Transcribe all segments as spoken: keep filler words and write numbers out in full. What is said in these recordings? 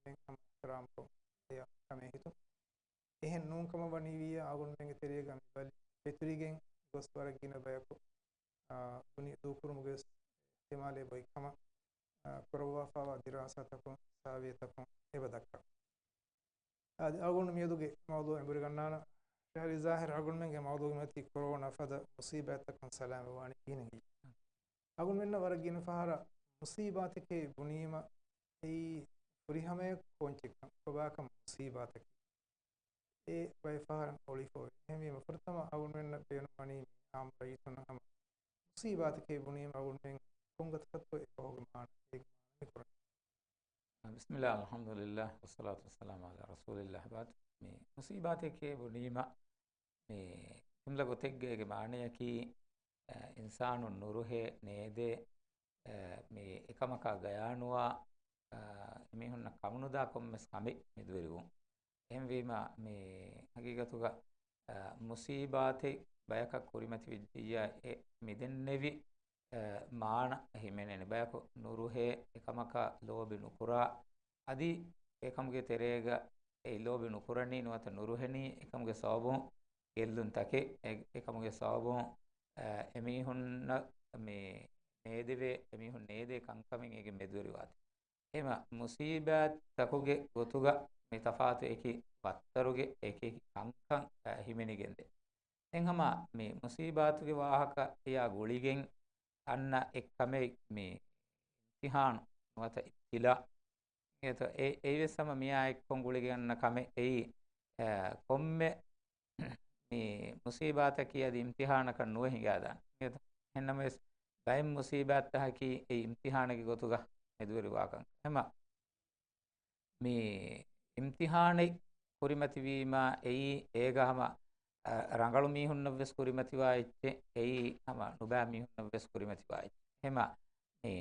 އެންމެން ހަމަ އިޙްތިރާމްކޮށް އެޔަށް ކަމެއް ހިތުން. އެހެން ނޫން ކަމަށް ވަނީވިއްޔާ އަޅުގަނޑުމެންގެ ތެރޭގަ މި ބަލި ފެތުރިގެން ގޮސް ވަރަށް ގިނަ ބަޔަކު، އާ، ދުނި ދޫކުރުމުގެ ވެސް އިޙްތިމާލެއް އޮތް ކަމަށް، އާ، ކުރައްވާފައިވާ ދިރާސާތަކުން، ސާވޭތަކުން އެބަ ދައްކަން. އަދި އަޅުގަނޑު މިއަދުގެ މައުޟޫޢަށް އެނބުރިގަންނާނަން. ޝަހްރީ ޒާހިރު، އަޅުގަނޑުމެންގެ މައުޟޫޢުގެ މަތީ ކޮރޯނާ ފަދަ މުޞީބާތްތަކުން ސަލާމަތްވާނީ ކިހިނެއް؟ އަޅުގަނޑުމެންނަށް ވަރަށް ގިނަ ފަހަރަށް މުޞީބާތެކޭ ބުނީމަ އެއީ ފުރިހަމަޔަށް ކޯންޗެއްކަން، ކޮބާކަން މުޞީބާތަކީ؟ އެ ބައެއް ފަހަރަށް އޮޅިފަވޭ. އެހެންވީމަ ފުރަތަމަ އަޅުގަނޑުމެންނަށް ބޭނުންވަނީ މި އާއްމު ރައްޔިތުންނަށް ހަމަ މުޞީބާތެކޭ ބުނީމަ އަޅުގަނޑުމެން ކޮން ގޮތަކަށްތޯ އެ ފަހުގެ މާނަ، އޭގެ މާނަ މި ކުރަނީ؟ ބިސްމިއްލާ، އަލްޙަމްދުލިއްލާ، ވައްޞަލާތު ވައްސަލާމު ޢަލާ ރަސޫލިއްލާ، ބަޢްދު. މި މުޞީބާތެކޭ ބުނީމަ، މި ޖުމްލަ ގޮތެއްގައިގެ މާނަޔަކީ، އަ، އިންސާނުން ނުރުހޭ، ނޭދޭ، އަ، މި އެކަމަކާ ގަޔާނުވާ، އަ، އެމީހުންނަށް ކަމުނުދާ ކޮންމެސް ކަމެއް މެދުވެރިވުން. އެހެންވީމަ، މި ހަގީގަތުގަ، އަ، މުޞީބާތެއް ބަޔަކަށް ކުރިމަތިވެއްޖިއްޔާ އެ މިދެންނެވި، އަ، މާނަ ހިމެނެނީ. ބަޔަކު ނުރުހޭ، އެކަމަކަށް ލޯބި ނުކުރާ، އަދި އެކަމުގެ ތެރޭގަ އެ ލޯބި ނުކުރަނީ، ނުވަތަ ނުރުހެނީ، އެކަމުގެ ސަބަބުން ގެއްލުންތަކެއް، އެ، އެކަމުގެ ސަބަބުން، އަ، އެމީހުންނަށް މި ނޭދެވޭ، އެމީހުން ނޭދޭ ކަންކަމެއް އޭގެ މެދުވެރިވާތީ. އެހެމަ މުޞީބާތްތަކުގެ ގޮތުގަ މި ތަފާތު އެކި ވައްތަރުގެ އެކި އެކި ކަންކަން، އަ، ހިމެނިގެންދޭ. އެހެން ހަމަ މި މުޞީބާތުގެ ވާހަކަ އެޔާ ގުޅިގެން އަންނަ އެއްކަމެއް މި އިމްތިޙާނު ނުވަތަ އިބްތިލާ. އެތަ، އެ، އެއީވެސް ހަމަ މިއާ އެއްކޮށް ގުޅިގެން އަންނަ ކަމެއް. އެއީ، އަ، ކޮންމެ މި މުޞީބާތަކީ އަދި އިމްތިޙާނަކަށް ނުވެ ހިނގާދާނެ. އެހެންނަމަވެސް ބައެއް މުޞީބާތްތަކަކީ އެ އިމްތިޙާނެއްގެ ގޮތުގަ މެދުވެރިވާކަން. ހަމަ މި އިމްތިޙާނެއް ކުރިމަތިވީމާ އެއީ އޭގަ ހަމަ، އަ، ރަނގަޅު މީހުންނަށްވެސް ކުރިމަތިވާ އެއްޗެއް، އެއީ ހަމަ ނުބައި މީހުންނަށްވެސް ކުރިމަތިވާ އެއްޗެއް. ހަމަ މި،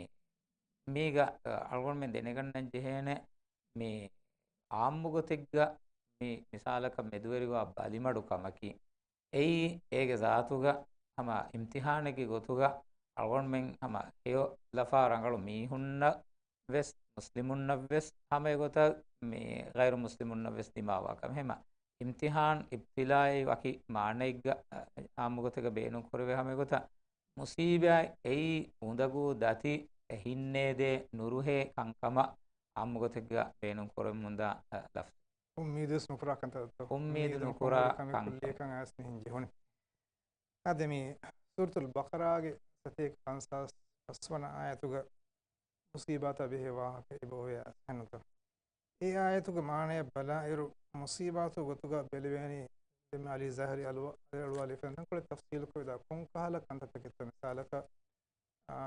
މީގަ، އަ، އަޅުގަނޑުމެން ދެނެގަންނަން ޖެހޭނެ މި އާއްމު ގޮތެއްގަ މި މިސާލަކަށް މެދުވެރިވާ ބަލިމަޑު ކަމަކީ، އެއީ އޭގެ ޒާތުގަ ހަމަ އިމްތިޙާނެއްގެ ގޮތުގަ އަޅުގަނޑުމެން ހަމަ ހެޔޮ ލަފާ ރަނގަޅު މީހުންނަށް ވެސް މުސްލިމުންނަށް ވެސް ހަމަ އެގޮތަށް މި ޣައިރު މުސްލިމުންނަށް ވެސް ދިމާވާ ކަމެއް. ހަމަ އިމްތިޙާން، އިބްތިލާއެއް ވަކި މާނައެއްގަ އާއްމު ގޮތެއްގަ ބޭނުން ކުރެވޭ ހަމަ އެގޮތަށް މުޞީބާތް އެއީ އުނދަގޫ ދަތި ހިތްނޭދޭ ނުރުހޭ ކަންކަމަށް އާއްމު ގޮތެއްގަ ބޭނުން ކުރަމުންދާ، އަ، ލަފްޒެއް. އުއްމީދުވެސް ނުކުރާ ކަންތައްތައް. އުއްމީދު ނުކުރާ ކަންތައް. ކުއްލިއަކަށް އައިސް މިހެން ޖެހުނީ. އަދި މި ސޫރަތުލް ބަޤަރާގެ ސަތޭކަ ފަންސާސް ފަސްވަނަ އާޔަތުގަ މުޞީބާތާ ބެހޭ ވާހަކަ އެބައޮވޭ އަސްހަނުތަ. އެ އާޔަތުގެ މާނަޔަށް ބަލާއިރު، މުޞީބާތު ގޮތުގަ ބެލެވޭނީ، ދެން އަލީ ޒާހިރީ އަލުވާ، އަލުވާލިފަ ތަފްސީލުކޮށް ވިދާ ކޮންކަހަލަ ކަންތައްތަކެއްތޯ؟ މިސާލަކަށް، އާ،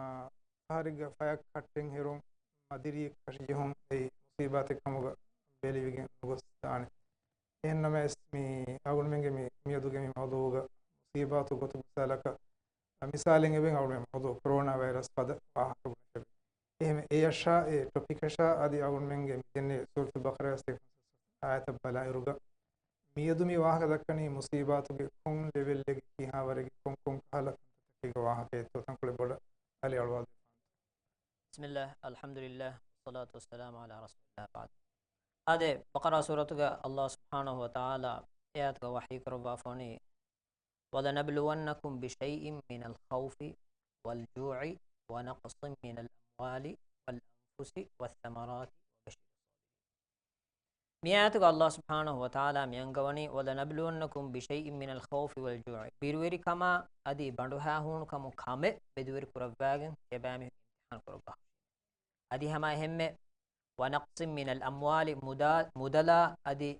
ފަހަރެއްގަ ފަޔަށް ކައްޓެން ހެރުން، މަދިރިއެއް ކަށިޖެހުން އެއީ މުޞީބާތެއް ކަމުގަ ބެލެވިގެން ނުގޮސްދާނެ. އެހެންނަމަވެސް މި އަޅުގަނޑުމެންގެ މި، މިއަދުގެ މި މައުޟޫޢުގަ މުޞީބާތު ގޮތު މިސާލަކަށް، މިސާލެއް އެބައިން އަޅުގަނޑުމެން މައުޟޫޢު ކޮރޯނާ ވައިރަސް ފަދަ ވާހަކަ ބުނެފަ. އެހެން އެއަށާ އެ ޓޮޕިކަށާ އަދި އަޅުގަނޑުމެންގެ މި ދެންނެވި ސޫރަތުލް ބަޤަރާ އާޔަތަށް ބަލާއިރުގަ، މިއަދު މި ވާހަކަ ދައްކަނީ މުޞީބާތުގެ ކޮން ލެވެލްއެއްގެ ކިހާވަރެއްގެ ކޮން ކޮން ކަހަލަ ކަންތައްތަކެއްގެ ވާހަކައެއްތޯ؟ ތަންކޮޅެއް ބޮޑަށް އަލި އަޅުވާލަދެއްވާނެތޯ؟ بسم الله، الحمد لله، والصلاة والسلام على رسول الله، بعد. އާދެ، ބަޤަރާ ސޫރަތުގަ ﷲ ސުބްޙާނަހޫ ވަތަޢާލާ އެ އާޔަތުގަ ވަޙީ ކުރައްވާފަވަނީ، وَلَنَبْلُوَنَّكُم بِشَيْءٍ مِّنَ الْخَوْفِ وَالْجُوعِ وَنَقْصٍ مِّنَ الْأَمْوَالِ وَالْأَنفُسِ وَالثَّمَرَاتِ وَبَشِّرِ الصَّابِرِينَ. މި އާޔަތުގަ ﷲ ސުބްޙާނަހޫ ވަތަޢާލާ މި އަންގަވަނީ، وَلَنَبْلُوَنَّكُم بِشَيْءٍ مِّنَ الْخَوْفِ وَالْجُوعِ، ބިރުވެރިކަމާ އަދި ބަނޑުހައިހޫނުކަމު ކަމެއް މެދުވެރި ކުރައްވާގެން އެބައިމީހުން އިމްތިޙާނު ކުރައްވާ. އަދި ހަމަ އެހެންމެ، وَنَقْصٍ مِّنَ الْأَمْوَالِ، މުދާ، މުދަލާ އަދި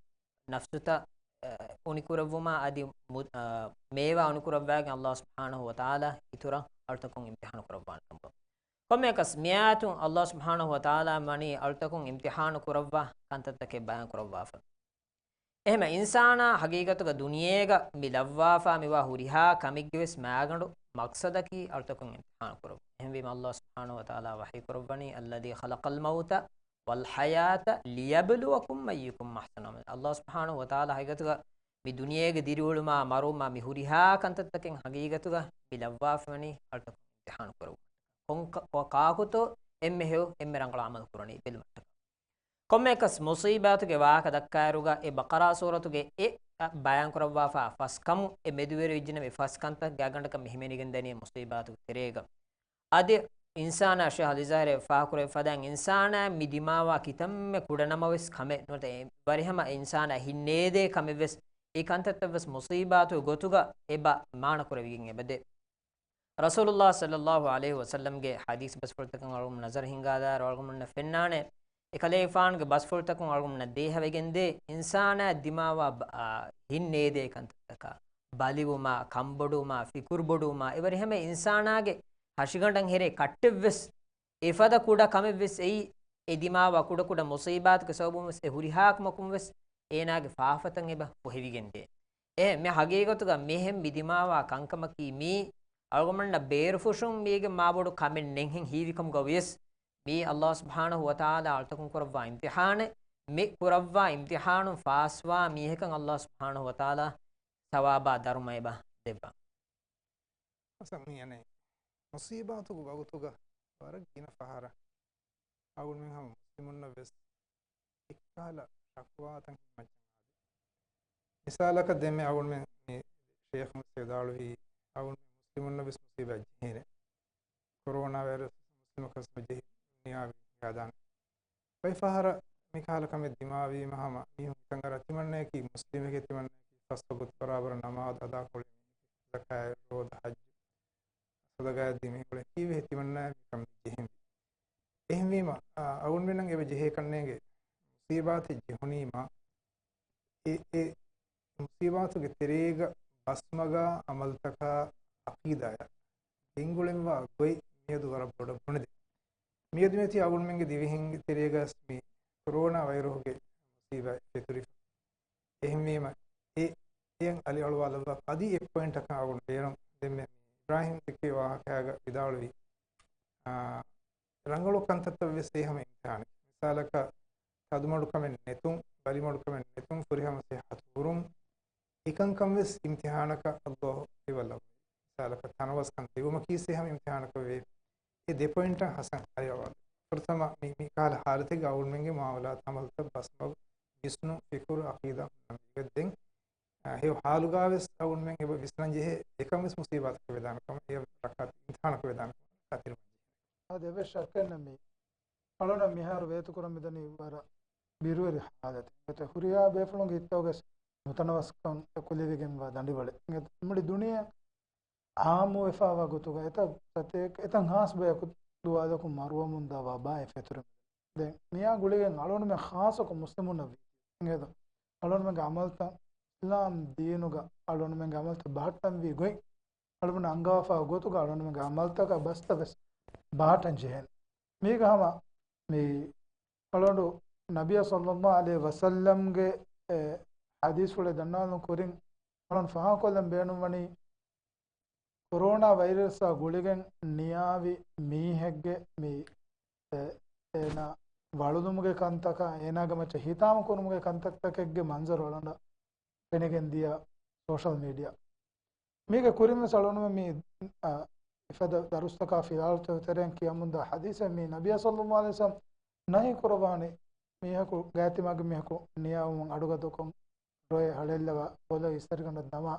ނަފްސުތައް، އަ، އުނިކުރެއްވުމާ އަދި މު-، އަ، މޭވާ އުނިކުރައްވާގެން ﷲ ސުބްޙާނަހޫ ވަތަޢާލާ އިތުރަށް އަޅުތަކުން އިމްތިޙާނު ކުރައްވާނެ ކަމަށް. ކޮންމެއަކަސް މިއާޔަތުން ﷲ ސުބްޙާނަހޫ ވަތަޢާލާ ވަނީ އަޅުތަކުން އިމްތިޙާނު ކުރައްވާ ކަންތައްތަކެއް ބަޔާން ކުރައްވާފަ. އެހެމަ އިންސާނާ ހަގީގަތުގަ ދުނިޔޭގަ މި ލައްވާފާ މިވާ ހުރިހާ ކަމެއްގެ ވެސް މާގަނޑު މަޤްޞަދަކީ އަޅުތަކުން އިމްތިޙާނު ކުރުން. އެހެންވީމަ ﷲ ސުބްޙާނަހޫ ވަތަޢާލާ ވަޙީ ކުރައްވަނީ، الَّذِي خَلَقَ الْمَوْتَ وَالْحَيَاةَ لِيَبْلُوَكُمْ أَيُّكُمْ أَحْسَنُ عَمَلًا. ﷲ ސުބްޙާނަހޫ ވަތަޢާލާ ހަގީގަތުގަ މި ދުނިޔޭގެ ދިރިއުޅުމާ މަރުވުމާ މި ހުރިހާ ކަންތައްތަކެއް ހަގީގަތުގަ މި ލައްވާފަވަނީ އަޅުތަކުން އިމްތިޙާނު ކުރުން. ކޮން ކަ-، ކޮ-، ކާކުތޯ އެންމެ ހެޔޮ، އެންމެ ރަނގަޅު ޢަމަލު ކުރަނީ ބެލުމަށްޓަކާ. ކޮންމެއަކަސް މުޞީބާތުގެ ވާހަކަ ދައްކާއިރުގަ އެ ބަޤަރާ ސޫރަތުގެ އެ ބަޔާންކުރައްވާފާ ފަސް ކަމު އެ މެދުވެރިވެއްޖެނަމަ އެ ފަސް ކަންތައް ގާތްގަނޑަކަށް މި ހިމެނިގެން ދަނީ މުޞީބާތުގެ ތެރޭގަ. އަދި އިންސާނާ ޝޭޚް އަލީ ޒާހިރީ ފާހަގަކުރެއްވި ފަދައިން އިންސާނާ މި ދިމާވާ ކިތަންމެ ކުޑަނަމަވެސް ކަމެއް ނުވަތަ އެ ވަރިހަމަ އިންސާނާ ހިތް ނޭދޭ ކަމެއްވެސް އެ ކަންތައްތައްވެސް މުޞީބާތުގެ ގޮތުގަ އެބަ މާނަކުރެވިގެން އެބަދޭ. ރަސޫލުﷲ ޞައްލަﷲ ޢަލައިހި ވަސައްލަމްގެ ޙަދީޘް ބަސްފުޅުތަކަށް އަޅުގަނޑުމެން ނަޒަރު ހިންގާލާއިރު އަޅުގަނޑުމެންނަށް ފެންނާނެ، އެކަލޭގެފާނުގެ ބަސްފުޅުތަކުން އަޅުގަނޑުމެންނަށް ދޭހަވެގެންދޭ އިންސާނާ ދިމާވާ ބަ-، އާ، ހިތް ނޭދޭ ކަންތައްތަކާ، ބަލިވުމާ، ކަންބޮޑުވުމާ، ފިކުރުބޮޑުވުމާ، އެވަރިހަމަ އިންސާނާގެ ހަށިގަނޑަށް ހެރޭ ކައްޓެއްވެސް އެފަދަ ކުޑަ ކަމެއްވެސް އެއީ، އެ ދިމާވާ ކުޑަކުޑަ މުޞީބާތުގެ ސަބަބުންވެސް އެ ހުރިހާ ކަމަކުންވެސް އޭނާގެ ފާފަތައް އެބަ ފޮހެވިގެންދޭ. އެހެން މި ޙަޤީޤަތުގަ މިހެން މި ދިމާވާ ކަންކަމަކީ މީ އަޅުގަނޑުމެންނަށް ބޭރުފުށުން މީގެ މާބޮޑު ކަމެއް ނެތްހެން ހީވިކަމުގަ ވިޔަސް، މީ ﷲ ސުބްޙާނަހޫ ވަތަޢާލާ އަޅުތަކުން ކުރައްވާ އިމްތިޙާނެއް. މި ކުރައްވާ އިމްތިޙާނުން ފާސްވާ މީހަކަށް ﷲ ސުބްޙާނަހޫ ވަތަޢާލާ ސަވާބާ ދަރުމައެއް އެބަ ދެއްވާ. އަސަ މި އަނެއް މުޞީބާތުގެ ވަގުތުގަ ވަރަށް ގިނަ ފަހަރަށް އަޅުގަނޑުމެން ހަމަ މުސްލިމުންނަށް ވެސް އެއްކަހަލަ ޝަކުވާތައް ހިނގަމައްޗަށް އާދެ. މިސާލަކަށް ދެން މި އަޅުގަނޑުމެން މި ޝޭޚު ވެސް ވިދާޅުވީ އަޅުގަނޑުމެން މުސްލިމުންނަށް ވެސް މުޞީބާތް ޖެހޭނެ. ކޮރޯނާ ވައިރަސް މުސްލިމަކަށް ނުޖެހި ދުނިޔެއާ ވި ހިނގާދާނެ. ބައެއް ފަހަރަށް މިކަހަލަ ކަމެއް ދިމާވީމަ ހަމަ މީހުން ހިތަށް އަރާ ތިމަންނަޔަކީ މުސްލިމެކޭ، ތިމަންނަޔަކީ ފަސް ވަގުތު ބަރާބަރަށް ނަމާދު އަދާކޮޅޭ މީހެކޭ، ޒަކާތް ރޯދަ ޙައްޖު ސަދަގާތް ދީ މީހެކޭ ކީއްވެހޭ ތިމަންނަޔަށް މިކަން ޖެހެންވީ. އެހެންވީމަ، އަ، އަޅުގަނޑުމެންނަށް އެބަ ޖެހޭ ކަންނޭނގެ މުޞީބާތެއް ޖެހުނީމަ، އެ، އެ މުޞީބާތުގެ ތެރޭގަ ބަސްމަގާ ޢަމަލުތަކާ ޢަޤީދާޔާ ގެންގުޅެންވާ ގޮތް މިއަދު ވަރަށް ބޮޑަށް ބުނެދެން. މިއަދު މިއޮތީ އަޅުގަނޑުމެންގެ ދިވެހިންގެ ތެރޭގަސް މި ކޮރޯނާ ވައިރަހުގެ މުޞީބާ ފެތުރިފަ. އެހެންވީމަ، އެ، އެއަށް އަލިއަޅުވާލައްވާ އަދި އެއް ޕޮއިންޓަކަށް އަޅުގަނޑު ބޭނުން. ދެންމެ އިބްރާހިމް ދެއްކި ވާހަކައިގަ ވިދާޅުވި، އާ، ރަނގަޅު ކަންތައްތައް ވެސް އެހަމަ އިމްތިޙާނެއް. މިސާލަކަށް، ތަދުމަޑުކަމެއް ނެތުން، ބަލިމަޑުކަމެއް ނެތުން، ފުރިހަމަ ސިއްޙަތު ހުރުން، އެކަންކަން ވެސް އިމްތިޙާނަކަށް ﷲ އެބަ ލައްވައި. މިސާލަކަށް، ތަނަވަސްކަން ދިއުމަކީ ސިއްޙަ އިމްތިޙާނަކަށް ވޭ. އެ ދެ ޕޮއިންޓަށް ހަސަން އަރިއަޅުވާލި. ފުރަތަމަ މި، މި ކަހަލަ ޙާލަތެއްގަ އަޅުގަނޑުމެންގެ މުޢާމަލާތު ޢަމަލުތައް ބަސްމަގު ވިސްނުން، ފިކުރު، ޢަޤީދާ ހުންނަ މީގަ ދެން، އަ، ހެޔޮ ޙާލުގަ ވެސް އަޅުގަނޑުމެން އެބަ ވިސްނަން ޖެހޭ އެކަން ވެސް މުޞީބާތަކަށް ވެދާނެ ކަމަށް، އެ ރައްކާތެއް އިމްތިޙާނަކަށް ވެދާނެ ކަމަށް ޚާތިރު އާދެ، އެއްވެސް ޝައްކެއް ނެތް މީ. އަޅުގަނޑަށް މިހާރު ވޭތުކުރަން މިދަނީ ވަރަށް ބިރުވެރި ޙާލަތެއް. އެތައް ހުރިހާ ބޭފުޅުންގެ ހިތަށް ވެސް ނުތަނަވަސްކަން ކުލެވިގެންވާ ދަނޑިވަޅެއް. އިނގޭތޯ މުޅި ދުނިޔެ ޢާއްމުވެފައިވާ ގޮތުގަ އެތައް ސަތޭކަ، އެތައް ޚާއްޞަ ބަޔަކު ދުވާލަކުން މަރުވަމުންދާ ވަބާއެއް ފެތުރެމުން. ދެން މިއާ ގުޅިގެން އަޅުގަނޑުމެން ޚާއްޞަކޮށް މުސްލިމުންނަށް ވީ. އިނގޭތޯ އަޅުގަނޑުމެންގެ ޢަމަލުތައް، އިސްލާމް ދީނުގަ އަޅުގަނޑުމެންގެ ޢަމަލުތައް ބަހައްޓަންވީ ގޮތް، އަޅުގަނޑު އަންގާފާ ގޮތުގަ އަޅުގަނޑުމެންގެ ޢަމަލުތަކަށް ބަސްތައް ވެސް ބަހައްޓަން ޖެހޭނެ. މީގަ ހަމަ މި އަޅުގަނޑު ނަބިއްޔާ ޞައްލައްލާހު ޢަލައިހި ވަސައްލަމްގެ، އެ، ޙަދީޘްފުޅެއް ދަންނަވާލުން ކުރިން އަޅުގަނޑު ފާހަގަކޮށްލަން ބޭނުންވަނީ، ކޮރޯނާ ވައިރަސްއާ ގުޅިގެން ނިޔާވި މީހެއްގެ މި، އެ، އޭނާ ވަޅުލުމުގެ ކަންތަކާ، އޭނާގެ މައްޗަށް ހިތާމަ ކުރުމުގެ ކަންތައްތަކެއްގެ މަންޒަރު އަޅުގަނޑަށް ފެނިގެން ދިޔަ ސޯޝަލް މީޑިއާ. މީގެ ކުރިން ވެސް އަޅުގަނޑުމެން މި، އަ، އެފަދަ ދަރުސްތަކާ ފިލާވަޅުތަކުގެ ތެރެއިން ކިޔަމުންދާ ޙަދީޘެއް މި ނަބިއްޔާ ޞައްލައްލާހު ޢަލައިހި ވަސައްލަމް ނަހީ ކުރައްވާނެ މީހަކު، ގާތްތިމާގެ މީހަކު ނިޔާވުމުން އަޑުގަދަކޮށް ރޮއެ ހަޅޭއްލަވާ ބޮލަށް އިސްތަށިގަނޑަށް ދަމާ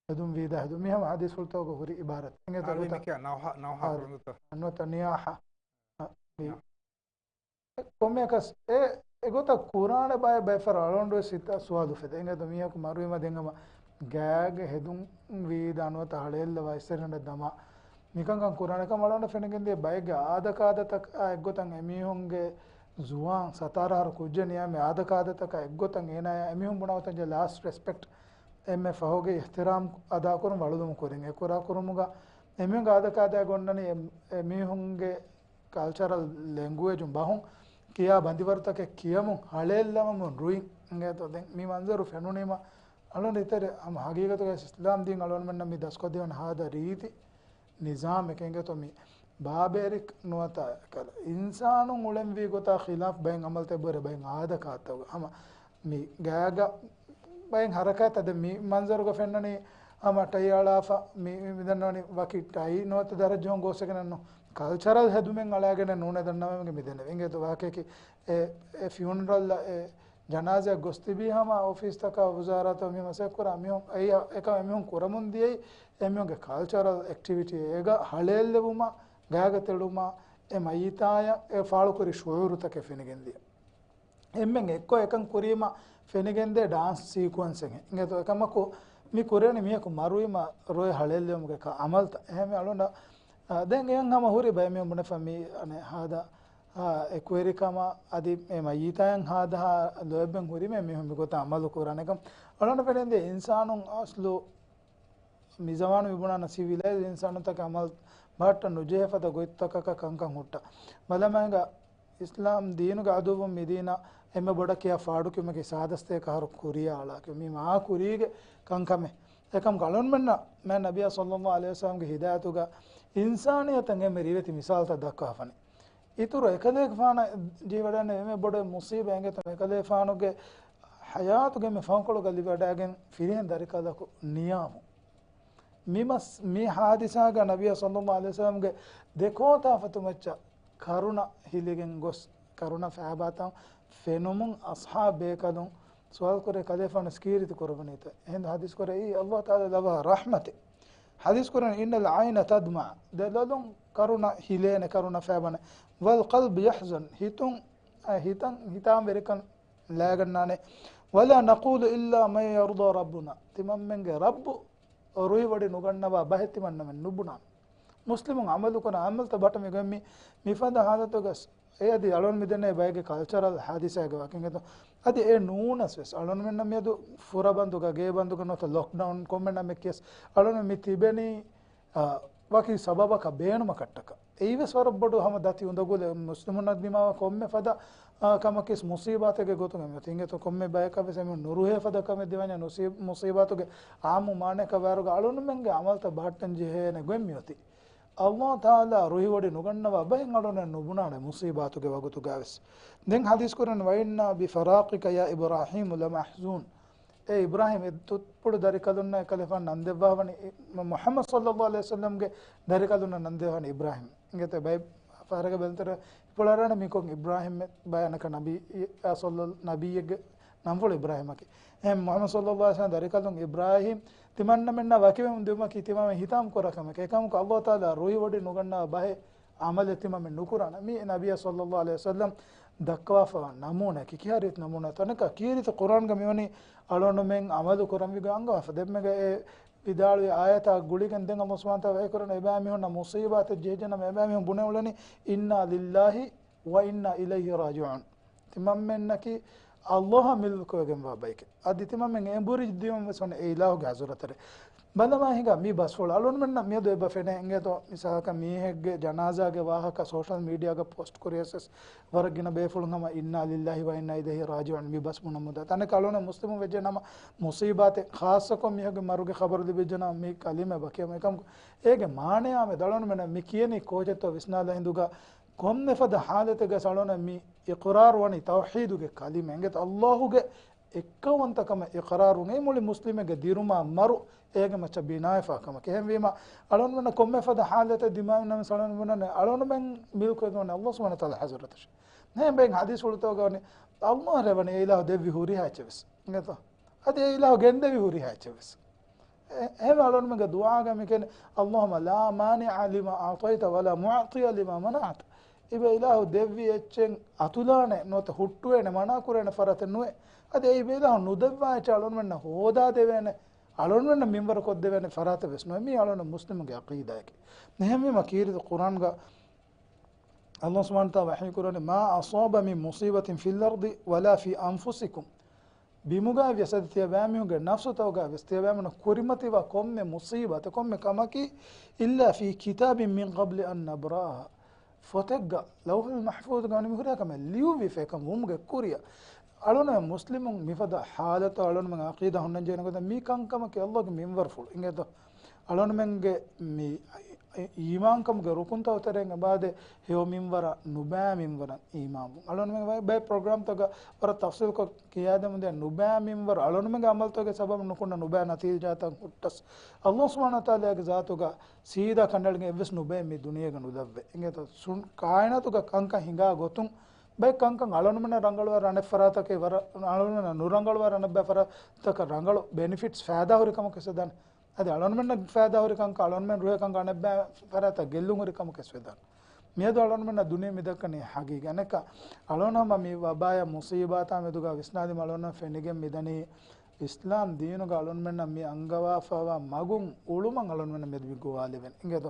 ހެދުން ވީދާ ހެދުން. މި ހަމަ ޙަދީޘްފުޅުތަކުގަ ހުރި ޢިބާރަތެއް. އިނގޭތޯ އަރަބި ގޮތަށް މިކިޔާ ނައުޙާ، ނައުޙާ އާ، ކުރަން ދޯ؟ ނުވަތަ ނިޔާޙާ. އާ، މި ނިޔާ. ކޮންމެއަކަސް އެ، އެގޮތަށް ކުރާނެ ބައެއް ބައެއް ފަހަރަށް އަޅުގަނޑު ވެސް ހިތަށް ސުވާލު އުފެދޭ. އިނގޭތޯ މީހަކު މަރުވީމަ ދެން ހަމަ ގާގެ ހެދުން ވީދާ ނުވަތަ ހަޅޭއްލަވާ އިސްތަށިގަނޑަށް ދަމާ މިކަންކަން ކުރާނެ ކަމަށް އަޅުގަނޑަށް ފެނިގެންދިޔަ ބައެއްގެ އާދަކާދަތަކާ އެއްގޮތަށް އެމީހުންގެ ޒުވާން ސަތާރަ އަހަރު ކުއްޖެއް ނިޔާމި އާދަކާދަތަކާ އެއްގޮތަށް އޭނާޔާ އެމީހުން ބުނާ ގޮތަށް ލާސްޓް ރެސްޕެކްޓް އެންމެ ފަހުގެ އިޙްތިރާމް އަދާކުރުން ވަޅުލުމު ކުރިން. އެ ކުރާ ކުރުމުގަ އެމީހުންގެ އާދަކާދައިގެ އޮންނަނީ އެ، އެމީހުންގެ ކަލްޗަރަލް ލެންގުއޭޖުން ބަހުން ކިޔާ ބަނދިވަރުތަކެއް ކިޔަމުން ހަޅޭއްލަވަމުން ރުއިން. އިނގޭތޯ ދެން މި މަންޒަރު ފެނުނީމަ އަޅުގަނޑު އިތަރެ ހަމަ ޙަޤީޤަތުގައި އިސްލާމް ދީން އަޅުގަނޑުމެންނަށް މި ދަސްކޮށްދެވުނު ހާދަ ރީތި ނިޒާމެކޭ. އިނގޭތޯ މި ބާބޭރިކް ނުވަތަ ކަލަ އިންސާނުން އުޅެންވީ ގޮތާ ޚިލާފް ބައެއް ޢަމަލުތައް ބުރެ ބައެއް އާދަކާތައް ހަމަ މި ގާގަ ބައެއް ޙަރަކާތްތައް ދެން މި މަންޒަރުގަ ފެންނަނީ ހަމަ ޓައި އަޅާފަ މި، މި، މިދަންނަވަނީ ވަކި ޓައި ނުވަތަ ދަރަޖަ ހޮން ގޯސްއެކަންނު، ކަލްޗަރަލް ހެދުމެއް އަޅާގެނެއް ނޫނޭ ދަންނަވަމެންގެ މިދެންނެވި. އިނގޭތޯ ވާހަކައަކީ އެ، އެ ފިއުންރަލް އެ ޖަނާޒާ ގޮސް ތިބީ ހަމަ އޮފީސްތަކާ ވުޒާރާތައް މި މަސައްކަތް ކުރާ މީހުން އެއީ އެކަމަށް އެމީހުން ކުރަމުން ދިޔައީ އެމީހުންގެ ކަލްޗަރަލް އެކްޓިވިޓީ އޭގަ ހަޅޭއްލެވުމާ، ގާގަ ތެޅުމާ، އެ މައްޔިތާޔަށް އެ ފާޅުކުރި ޝުޢޫރުތަކެއް ފެނިގެން ދިޔަ. އެންމެން އެއްކޮށް އެކަން ކުރީމަ ފެނިގެންދޭ ޑާންސް ސީކުއެންސެއްހެން. އިނގޭތޯ އެކަމަކު މި ކުރޭނީ މީހަކު މަރުވީމަ ރޮއެ ހަޅޭއްލެވުމުގެ ކަ، އަމަލްތައް. އެހެންވެ އަޅުން، އާ، ދެން އެހެން ހަމަ ހުރި ބައެއް މީހުން ބުނެފަ މީ އަނެއް ހާދަ، އާ، އެކުވެރިކަމަށް އަދި އެ މައްޔިތާޔަށް ހާދަހާ ލޯތްބެއް ހުރީމަ މީހުން މިގޮތަށް އަމަލު ކުރާނެކަން. އަޅުން ފެނެންދޭ އިންސާނުން އަސްލު މި ޒަމާނު މި ބުނާނަ ސިވިލައިޒް އިންސާނުންތަކެއް އަމަލް ބަހައްޓަން ނުޖެހޭ ފަދަ ގޮތްތަކަކަށް ކަންކަން ހުއްޓާ. ބަލަމާ ހިނގާ އިސްލާމް ދީނުގެ އަދުއްވުން މިދީނަށް އެންމެ ބޮޑަށް ކިޔާ ފާޑުކިޔުމަކީ ސާދަ ސަތޭކަ އަހަރު ކުރިޔާ އަޅާކިޔުން. މީ މާ ކުރީގެ ކަންކަމެއް. އެކަމަކު އަޅުންމެންނަށް މާތް ނަބިއްޔާ ޞައްލައްލާހު ޢަލައިހި ވަސައްލަމްގެ ހިދާޔަތުގަ އިންސާނިއްޔަތަށް އެންމެ ރިވެތި މިސާލުތައް ދައްކާފަނި. އިތުރު އެކަލޭގެފާނަށް ޖެހިވަޑައިގެންނެވި އެންމެ ބޮޑު މުޞީބާ އެނގޭތޯ އެކަލޭގެފާނުގެ ޙަޔާތުގެ އެންމެ ފަހުކޮޅުގަ ލިބިވަޑައިގެން ފިރިހެން ދަރިކަލަކު ނިޔާމު. މި މަސް، މި ޙާދިސާގަ ނަބިއްޔާ ޞައްލައްލާހު ޢަލައިހި ވަސައްލަމްގެ ދެކޯތާފަތު މައްޗަށް ކަރުނަ ހިލިގެން ގޮސް، ކަރުނަ ފައިބާތައް ފެނުމުން އަޞްޙާބު ބޭކަލުން ސުވާލު ކުރޭ ކަލޭފާނު ކީރިތި ކުރައްވަނީތަ؟ އެހިނދު ޙަދީޘް ކުރޭ، އެއީ ﷲ ތަޢާލާ ލަވާ ރަޙްމަތެއް. ޙަދީޘް ކުރަން، "إن العين تدمع." ދެލޮލުން ކަރުނަ ހިލޭނެ، ކަރުނަ ފައިބާނެ. "والقلب يحزن." ހިތުން، އަ، ހިތަށް ހިތާމަވެރިކަން ލައިގަންނާނެ. "ولا نقول إلا ما يرضى ربنا." ތިމަންމެންގެ ރައްބު ރުހިވޮޑި ނުގަންނަވާ ބަހެއް ތިމަންނަމެން ނުބުނާނެ. މުސްލިމުން ޢަމަލުކުރާ ޢަމަލުތައް ބަހައްޓަން މި ގޮތް މި، މިފަދަ ޙާލަތުގަސް އެ އަދި އަޅުން މިދެންނެވި ބައެއްގެ ކަލްޗަރަލް ޙާދިސާގެ ވާކިން އެދު. އަދި އެ ނޫނަސް ވެސް އަޅުންމެންނަށް މިއަދު ފުރަބަންދުގަ، ގޭބަންދުގަ ނުވަތަ ލޮކްޑައުން ކޮންމެ ނަމެއްކިޔަސް އަޅުން މި ތިބެނީ، އާ، ވަކި ސަބަބަކަށް ބޭނުމަކަށްޓަކަ. އެއީވެސް ވަރަށް ބޮޑު ހަމަ ދަތި އުނދަގުލެއް މުސްލިމުންނަށް ދިމާވާ ކޮންމެ ފަދަ، އާ، ކަމަކީސް މުޞީބާތެއްގެ ގޮތުގަ މިއޮތީ. އިނގޭތޯ ކޮންމެ ބަޔަކަށް ވެސް އެމީހުން ނުރުހޭ ފަދަ ކަމެއް ދިވެހި މުޞީ، މުޞީބާތުގެ އާއްމު މާނައަކަށް ވާއިރުގަ އަޅުންމެންގެ ޢަމަލުތައް ބަހައްޓަން ޖެހޭނެ ގޮތް މިއޮތީ. ﷲ ތަޢާލާ ރުހިވޮޑި ނުގަންނަވާ ބަހެއް އަޅުންނަށް ނުބުނާނެ މުޞީބާތުގެ ވަގުތުގަވެސް. ދެން ޙަދީޘް ކުރަން، "وإنا بفراقك يا إبراهيم لمحزون." އޭ އިބްރާހީމް، އެ ތުއްޕުޅު ދަރިކަލުންނަށް އެކަލޭފާނު ނަންދެއްވާފަނި، މުޙައްމަދު ޞައްލައްލާހު ޢަލައިހި ވަސައްލަމްގެ ދަރިކަލުންނަށް ނަންދެއްވާފަނި އިބްރާހީމް. އިނގޭތޯ ބައެއް ފަހަރަކަށް ބެލުންތެރޭ އިތުރަށް މިކޮން އިބްރާހީމް ބަޔަކަށް ނަބީ، އާ، ޞައްލަ، ނަބީއެއްގެ ނަންފުޅު އިބްރާހީމަކީ. އެހެން މުޙައްމަދު ޞައްލައްލާހު ޢަލައިހި ވަސައްލަމް ދަރިކަލުން އިބްރާހީމް ތިމަންނަމެންނާ ވަކިވެމުން ދިއުމަކީ ތިމަންމެން ހިތާމަ ކުރާ ކަމެކޭ. އެކަމަކު ﷲ ތަޢާލާ ރުހިވޮޑި ނުގަންނަވާ ބަހެއް ޢަމަލެއް ތިމަންމެން ނުކުރާނެ. މީ ނަބިއްޔާ ޞައްލައްލާހު ޢަލައިހި ވަސައްލަމް ދައްކަވާފަ ނަމޫނައަކީ. ކިހާ ރީތި ނަމޫނާ ތަނަކަށް ކީރިތި ޤުރްއާންގަ މިވަނީ އަޅުގަނޑުމެން ޢަމަލު ކުރަންވީގޮތް އަންގަވާފަ. ދެންމެގަ އެ ވިދާޅުވި އާޔަތާ ގުޅިގެން ދެން ﷲ ސުބްޙާނަހޫ ވަތަޢާލާ ވަޙީ ކުރަން އެބައިމީހުންނަށް މުޞީބާތެއް ޖެހިއްޖެނަމަ އެބައިމީހުން ބުނެ އުޅެނީ، "إنا لله وإنا إليه راجعون." ތިމަންމެންނަކީ ﷲ އަށް މިލްކުވެގެންވާ ބައެކޭ. އަދި ތިމަންމެން އެނބުރި ދިޔުން ވެސް އޮންނަ އެ އިލާހުގެ ޙަޟްރަތަށޭ. ބަލަމާ ހިނގާ މި ބަސްފުޅު އަޅުންމެންނަށް މިއަދު އެބަ ފެނޭ އިނގޭތޯ މިސާލަކަށް މީހެއްގެ ޖަނާޒާގެ ވާހަކަ ސޯޝަލް މީޑިއާގަ ޕޯސްޓް ކުރިޔަސް ވެސް ވަރަށް ގިނަ ބޭފުޅުން ހަމަ "إنا لله وإنا إليه راجعون" މި ބަސް ބުނަމުންދާ. ތަނަކަށް އަޅުން މުސްލިމު ވެއްޖެ ނަމަ މުޞީބާތެއް ޚާއްޞަކޮށް މީހެއްގެ މަރުގެ ޚަބަރު ލިބިއްޖެ ނަމަ މި ކަލިމަ އެބަ ކިޔަމު. އެކަމަކު އޭގެ މާނަޔާ މެދު އަޅުންމެންނަށް މި ކިޔަނީ ކޯޗެއްތޯ ވިސްނާލާ ހިނދުގަ ކޮންމެ ފަދަ ޙާލަތެއްގަސް އަޅުން މި އިޤްރާރު ވަނީ ތައުޙީދުގެ ކަލިމަ. އިނގޭތޯ ﷲ ގެ އެއްކައުވަންތަކަމަށް އިޤްރާރު ވުން އެއީ މުޅި މުސްލިމެއްގެ ދިރުމާ މަރު އޭގެ މައްޗަށް ބިނާވެފާ ކަމަކީ. އެހެންވީމަ އަޅުންމެންނަށް ކޮންމެ ފަދަ ޙާލަތެއް ދިމާވި ނަމަވެސް އަޅުންމެންނަށް އަޅުންމެން މިލްކުވެގެން ވަނީ ﷲ ސުބްޙާނަހޫ ވަތަޢާލާ ޙަޟްރަތަށޭ. އެހެން ބައެއް ޙަދީޘްފުޅުތަކުގަ ވަނީ ﷲ ރޭ ވަނީ އެ އިލާހު ދެއްވި ހުރިހާ އެއްޗެއް ވެސް. އިނގޭތޯ؟ އަދި އެ އިލާހު ގެންދެވި ހުރިހާ އެއްޗެއް ވެސް. އެ، އެހެންވެ އަޅުންމެންގެ ދުޢާގަ މި ކިޔަނީ، "اللهم لا مانع لما أعطيت ولا معطي لما منعت." އިބަ އިލާހު ދެއްވި އެއްޗެއް އަތުލާނެ ނުވަތަ ހުއްޓުވޭނެ، މަނާ ކުރޭނެ ފަރާތެއް ނުވޭ. އަދި އެ އިބަ އިލާހު ނުދެއްވާ އެއްޗެއް އަޅުންމެންނަށް ހޯދާ ދެވޭނެ، އަޅުންމެންނަށް މިންވަރު ކޮށްދެވޭނެ ފަރާތެއް ވެސް ނުވޭ. މީ އަޅުން މުސްލިމުގެ ޢަޤީދާއެކޭ. އެހެންވީމަ ކީރިތި ޤުރްއާންގަ ﷲ ސުބްޙާނަހޫ ވަތަޢާލާ ވަޙީ ކުރަނީ، "ما أصاب من مصيبة في الأرض ولا في أنفسكم." ބިމުގައި ވިޔަސް އަދި ތިޔަބައިމީހުންގެ ނަފްސުތަކުގައި ވެސް ތިޔަބައިމީހުންނަށް ކުރިމަތިވާ ކޮންމެ މުޞީބާތެއް ކޮންމެ ކަމަކީ، "إلا في كتاب من قبل أن نبرأها." ފޮތެއްގަ ލައުޙުލް މަޙްފޫޡުގަ ވަނީ މި ހުރިހާ ކަމެއް ލިޔުއްވިފަ އެކަން ވުމުގެ ކުރިއަށް. އަޅުން މުސްލިމުން މިފަދަ ޙާލަތު އަޅުންމެން ޢަޤީދާ ހުންނަން ޖެހޭނެ ގޮތަށް މި ކަންކަމަކީ ﷲ ގެ މިންވަރުފުޅު. އިނގޭތޯ؟ އަޅުންމެންގެ މި އެ އީމާންކަމުގެ ރުކުންތައް ތެރެއިން އެބައާދޭ ހެޔޮ މިންވަރަށް ނުބައި މިންވަރަށް އީމާންވުން. އަޅުގަނޑުމެން ބައެއް ޕްރޮގްރާމްތަކަށް ވަރަށް ތަފްސީލްކޮށް ކިޔާދެމުންދޭ ނުބައި މިންވަރު އަޅުގަނޑުމެންގެ އަމަލުތަކުގެ ސަބަބުން ނުކުންނަ ނުބައި ނަތީޖާތައް ހުއްޓަސް ﷲ ސުބްޙާނަހޫ ވަތަޢާލާގެ ޒާތުގަ ސީދާ ކަނޑައެޅިގެން އެއްވެސް ނުބައެއް މި ދުނިޔޭގަ ނުލައްވޭ. އިނގޭތޯ؟ ސުން-، ކާއިނާތުގަ ކަންކަން ހިނގާ ގޮތުން ބައެއް ކަންކަން އަޅުގަނޑުމެންނަށް ރަނގަޅުވާ ރަނެއް ފަރާތަކެއް ވަރަށް، އަޅުގަނޑުމެންނަށް ނުރަނގަޅުވާ ރަނެއްބައި ފަރާތަކަށް ރަނގަޅު ބެނިފިޓްސް ފައިދާ ހުރި ކަމަކަށް ވެސް ވެދާނެ. އަދި އަޅުގަނޑުމެންނަށް ފައިދާ ހުރި ކަންކަން އަޅުގަނޑުމެން ރުހޭ ކަންކަން އަނެއްބައި ފަރާތަށް ގެއްލުން ހުރި ކަމަކަށް ވެސް ވެދާނެ. މިއަދު އަޅުގަނޑުމެންނަށް ދުނިޔެ މިދައްކަނީ ހަގީގަތް. އަނެއްކާ އަޅުގަނޑު ހަމަ މި ވަބާއާ މުސީބާތާ މެދުގަ ވިސްނާލީމަ އަޅުގަނޑު ފެނިގެން މިދަނީ އިސްލާމް ދީނުގަ އަޅުގަނޑުމެންނަށް މި އަންގަވާފައިވާ މަގުން އުޅުމަށް އަޅުގަނޑުމެންނަށް މިއަދު މި ގޮވާލެވެން. އިނގޭތޯ؟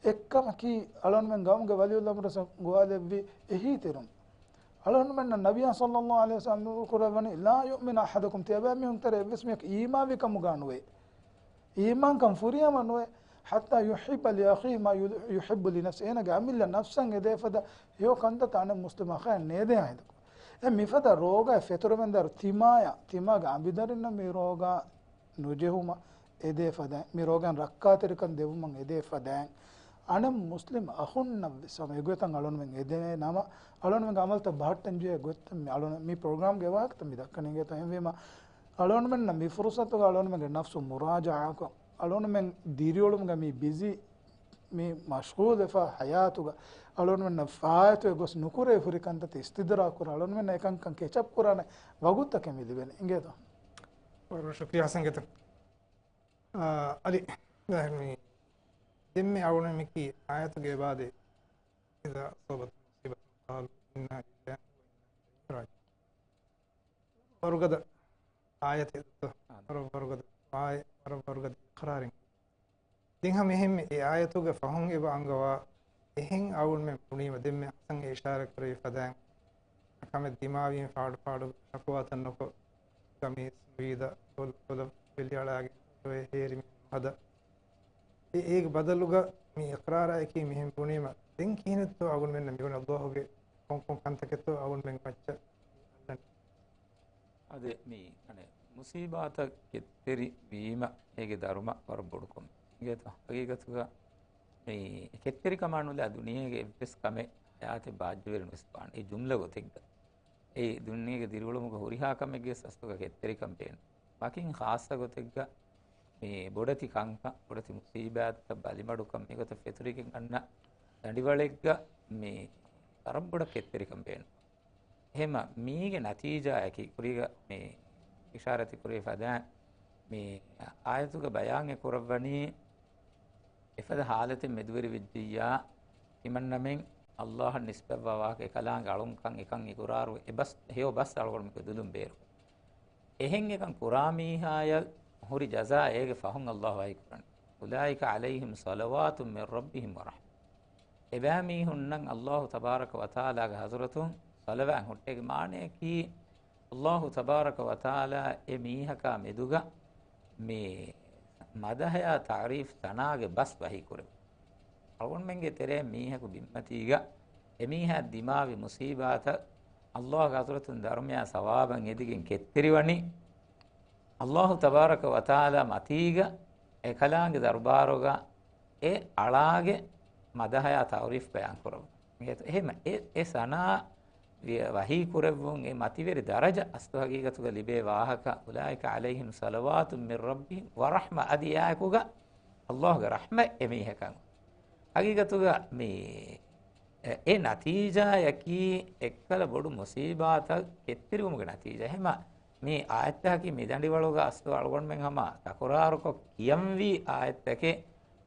އެއްކަމަކީ އަޅުގަނޑުމެން ގައުމުގެ ވަލިއުލްއަމްރު ވެސް ގޮވާލެއްވި އެހީތެރިން. އަޅުގަނޑުމެންނަށް ނަބިއްޔާ ޞައްލައްލާހު ޢަލައިހި ވަސައްލަމް ކުރައްވަނީ، ލާ ޔުއުމިނު އަޙަދުކުމް، ތިޔަބައިމީހުން ތެރޭ އެއްވެސް މީހަކު އީމާންވި ކަމުގަ ނުވޭ. އީމާންކަން ފުރިހަމަ ނުވޭ. ޙައްތާ ޔުޙިއްބަ ލިއަޚީހި މާ ޔު-، ޔުޙިއްބު ލިނަފްސިހި. އޭނާގެ އަމިއްލަ ނަފްސަށް އެދޭ ފަދަ ހެޔޮ ކަންތައްތައް އަނެއް މުސްލިމް އަޚާއަށް ނޭދޭހާ ހިނދަކު. އެ މިފަދަ ރޯގާއެއް ފެތުރެމެންދާއިރު ތިމާޔަށް، ތިމާގެ އަނބިދަރިންނަށް މި ރޯގާ ނުޖެހުމަށް އެދޭ ފަދައިން، މި ރޯގާއިން ރައްކާތެރިކަން ދެވުމަށް އެދޭ ފަދައިން، އަނެއް މުސްލިމް އަޚުންނަށް ވެސް ހަމަ އެގޮތަށް އަޅުގަނޑުމެން އެދޭ ނަމަ، އަޅުގަނޑުމެންގެ އަމަލުތައް ބަހައްޓަން ޖެހޭ ގޮތްތައް މި އަޅުގަނޑު މި ޕްރޮގްރާމްގެ ވާހަކަތައް މި ދައްކަނީ. އިނގޭތޯ؟ އެހެންވީމަ، އަޅުގަނޑުމެންނަށް މި ފުރުޞަތުގަ އަޅުގަނޑުމެންގެ ނަފްސު މުރާޖަޢާކޮށް، އަޅުގަނޑުމެން ދިރިއުޅުމުގަ މި ބިޒީ މި މަޝްޣޫލްވެފަ ހަޔާތުގަ އަޅުގަނޑުމެންނަށް ފާއިތުވެ ގޮސް ނުކުރެވި ހުރި ކަންތައްތައް އިސްތިދްރާކު ކުރާ، އަޅުގަނޑުމެންނަށް އެކަންކަން ކެޗްއަޕް ކުރާނެ ވަގުތުތަކެއް މި ލިބެނީ. އިނގޭތޯ؟ ވަރަށް ޝުކުރިއްޔާ ޙަސަން ގޭތޯ. އާ، އަދި، މި، ދެންމެ އަޅުގަނޑުމެން މިކީ އާޔަތުގެ އެބައާދޭ، إذا أصابتهم مصيبة قالوا إنا لله وإنا إليه راجعون. ވަރުގަދަ އާޔަތެއް ދޯ؟ ވަރަށް ވަރުގަދަ އާޔަތް، ވަރަށް ވަރުގަދަ އިޤްރާރެއް. ދެން ހަމަ އެހެންމެ އެ އާޔަތުގެ ފަހުން އެބަ އަންގަވާ އެހެން އަޅުގަނޑުމެން ބުނީމަ ދެންމެ ޙަސަން އިޝާރާތް ކުރެއްވި ފަދައިން ކަމެއް ދިމާވީމަ ފާޑު ފާޑު ޝަކުވާތައް ނުކޮށް، ގަމީސް ނުވީދާ، ކޮލަ ކޮލަ ވެލިއަޅާގެން އޮވޭ ހޭރި މި ހަދާ. އެ، އޭގެ ބަދަލުގަ މި އިޤްރާރާއެކީ މިހެން ބުނީމަ، ދެން ކިހިނެއްތޯ އަޅުގަނޑުމެންނަށް މިވަނީ؟ ﷲ ގެ ކޮން ކޮން ކަންތަކެއްތޯ އަޅުގަނޑުމެން މައްޗަށް އަންނަނީ؟ އަދި މި، އަނެއް، މުސީބާތައް ކެތްތެރި ވީމަ އޭގެ ދަރުމަ ވަރަށް ބޮޑު ކަމެއް. އިނގޭތޯ؟ ހަގީގަތުގަ މި ކެތްތެރިކަމާ ނުލާ ދުނިޔޭގެ އެއްވެސް ކަމެއް ޙަޔާތެއް ބާއްޖަވެރި ނުވެސް ވާނެ. އެ ޖުމްލަ ގޮތެއްގަ. އެ ދުނިޔޭގެ ދިރިއުޅުމުގަ ހުރިހާ ކަމެއްގެ އަސްލުގަ ކެތްތެރިކަން ބޭނުން. ވަކިން ޚާއްޞަ ގޮތެއްގަ މި ބޮޑެތި ކަންކަން، ބޮޑެތި މުސީބާތްތައް ބަލިމަޑުކަން މިގޮތަށް ފެތުރިގެން އަންނަ ދަނޑިވަޅެއްގަ މި ވަރަށް ބޮޑަށް ކެތްތެރިކަން ބޭނުން. އެހެންމަ މީގެ ނަތީޖާއަކީ ކުރީގަ މި އިޝާރަތި ކުރެވި ފަދައިން މި އާޔަތުގެ ބަޔާން އެ ކުރައްވަނީ އެފަދަ ޙާލަތެއް މެދުވެރި ވެއްޖިއްޔާ، ތިމަންނަމެން ﷲ އަށް ނިސްބަތްވާ ވާހަކަ އެކަލާނގެ އަޅުންކަން އެކަން އިޤުރާރު އެބަސް ހެޔޮ ބަސް އަޅުގަނޑުމެންގެ ދުލުން ބޭރު. އެހެން އެކަން ކުރާ މީހާޔަށް ހުރި ޖަޒާ އޭގެ ފަހުން ﷲ ވަޙީ ކުރަނީ. أولئك عليهم صلوات من ربهم ورحمة. އެބައިމީހުންނަށް ﷲ ތަބާރަކަ ވަތަޢާލާގެ ޙަޟްރަތުން ޞަލަވާތް ހުއްޓޭގެ މާނައަކީ، ﷲ ތަބާރަކަ ވަތަޢާލާ އެ މީހަކާ މެދުގަ މި މަދަޙަޔާ ތަޢުރީފް ސަނާގެ ބަސް ވަޙީ ކުރެވުން. އަޅުގަނޑުމެންގެ ތެރެއިން މީހަކު ބިންމަތީގަ އެމީހާ ދިމާވި މުސީބާތައް ﷲގެ ޙަޟްރަތުން ދަރުމަޔާ ސަވާބަށް އެދިގެން ކެތްތެރިވަނީ، ﷲ ތަބާރަކަ ވަތަޢާލާ މަތީގަ އެކަލާނގެ ދަރުބާރުގަ އެ އަޅާގެ މަދަޙަޔާ ތަޢުރީފް ބަޔާން ކުރަމުން. އެހެން އެ، އެ ސަނާ ވި-، ވަޙީ ކުރެއްވުން އެ މަތިވެރި ދަރަޖަ އަސްލު ހަގީގަތުގަ ލިބޭ ވާހަކަ، أولئك عليهم صلوات من ربهم ورحمة، އަދި އެއާއެކުގަ ﷲގެ ރަޙްމަތް އެމީހަކަށް. ހަގީގަތުގަ މި އެ، އެ ނަތީޖާއަކީ އެއްކަލަ ބޮޑު މުސީބާތައް ކެތްތެރިވުމުގެ ނަތީޖާ. އެހެމަ މި އާޔަތްތަކަކީ މި ދަނޑިވަޅުގަ އަސްލު އަޅުގަނޑުމެން ހަމަ ތަކުރާރުކޮށް ކިޔަންވީ އާޔަތްތަކެއް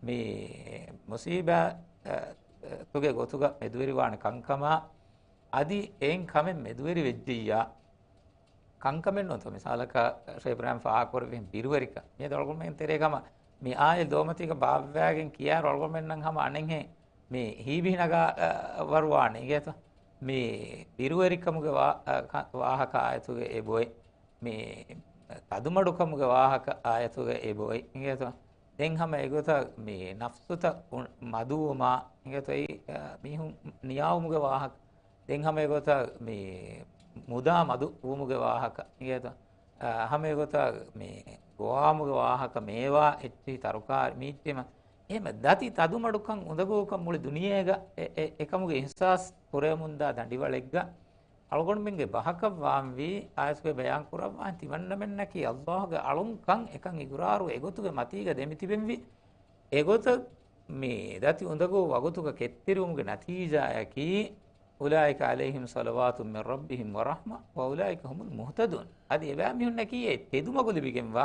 މި މުސީބާތުގެ ގޮތުގަ މެދުވެރިވާނެ ކަންކަމާ، އަދި އެއިން ކަމެއް މެދުވެރި ވެއްޖިއްޔާ، ކަންކަމެއް ނޫންތޯ؟ މިސާލަކަށް ޝޭޚް އިބްރާހިމް ފާހަގަކުރެއްވި ބިރުވެރިކަން. މިއަދު އަޅުގަނޑުމެން ތެރޭގަ ހަމަ މި އާޔަތް ލޯމަތީގަ ބާއްވާގެން ކިޔާއިރު އަޅުގަނޑުމެންނަށް ހަމަ އަނެއްހެން މި ހީބިހި ނަގާ، އަ، ވަރުވާނެ އިނގޭތޯ؟ މި ބިރުވެރިކަމުގެ ވާ-، އަ، ކަ-، ވާހަކަ އާޔަތުގެ އެބޮތް، މި ތަދުމަޑުކަމުގެ ވާހަކަ އާޔަތުގެ އެބޮތް އިނގޭތޯ؟ ދެން ހަމަ އެގޮތަށް މި ނަފްސުތައް އު-، މަދުވުމާ އިނގޭތޯ؟ އެއީ، އަ، މީހުން ނިޔާވުމުގެ ވާހަކަ. ދެން ހަމަ އެގޮތަށް މި މުދާ މަދު ވުމުގެ ވާހަކަ އިނގޭތޯ؟ އަ، ހަމަ އެގޮތަށް މި ގޮވާމުގެ ވާހަކަ، މޭވާ، އެއްޗިހި ތަރުކާރި، މީއްޗެމަ އެހެމަ ދަތި ތަދުމަޑުކަން އުނދަގޫކަން މުޅި ދުނިޔޭގަ އެ، އެ، އެކަމުގެ އިހްސާސް ކުރެވެމުންދާ ދަނޑިވަޅެއްގަ އަޅުގަނޑުމެންގެ ބަހަކަށް ވާންވީ، އާޔަތުގައި ބަޔާން ކުރައްވާން ތިމަންނަމެންނަކީ އައްލާހުގެ އަޅުންކަން އެކަން އިގުރާރު އެގޮތުގެ މަތީގަ ދެމިތިބެންވީ. އެގޮތަށް މި ދަތި އުނދަގޫ ވަގުތުގަ ކެތްތެރިވުމުގެ ނަތީޖާއަކީ، أولئك عليهم صلوات من ربهم ورحمة وأولئك هم المهتدون. އަދި އެބައިމީހުންނަކީ އެ ތެދުމަގު ލިބިގެންވާ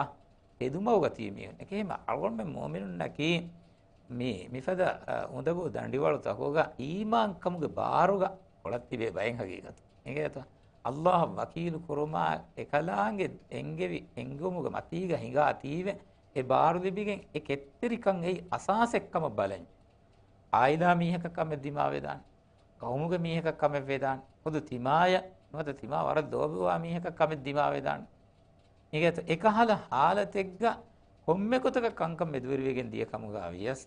ތެދުމަގުގަ ތިބި މީހުންނެކޭ. އެހެމަ އަޅުގަނޑުމެން މުއުމިނުންނަކީ މި، މިފަދަ، އަ، އުނދަގޫ ދަނޑިވަޅުތަކުގަ އީމާންކަމުގެ ބާރުގަ ކޮޅަށް ތިބޭ ބައެއް ހަގީގަތު. އެނގޭތަ؟ އައްލާހަށް ވަކީލު ކުރުމާ އެކަލާނގެ އެންގެވި އެންގުމުގެ މަތީގަ ހިނގާތީވެ، އެ ބާރު ލިބިގެން އެ ކެތްތެރިކަން އެއީ އަސާސެއް ކަމަށް ބަލަން. އާއިލާ މީހަކަށް ކަމެއް ދިމާވެދާނެ. ޤައުމުގެ މީހަކަށް ކަމެއް ވެދާނެ. ޚުދު ތިމާޔަށް ނުވަތަ ތިމާ ވަރަށް ލޯބިވާ މީހަކަށް ކަމެއް ދިމާވެދާނެ. އިނގޭތޯ؟ އެކަހަލަ ހާލަތެއްގަ ކޮންމެ ގޮތަކަށް ކަންކަން މެދުވެރިވެގެން ދިޔަ ކަމުގަ ވިޔަސް،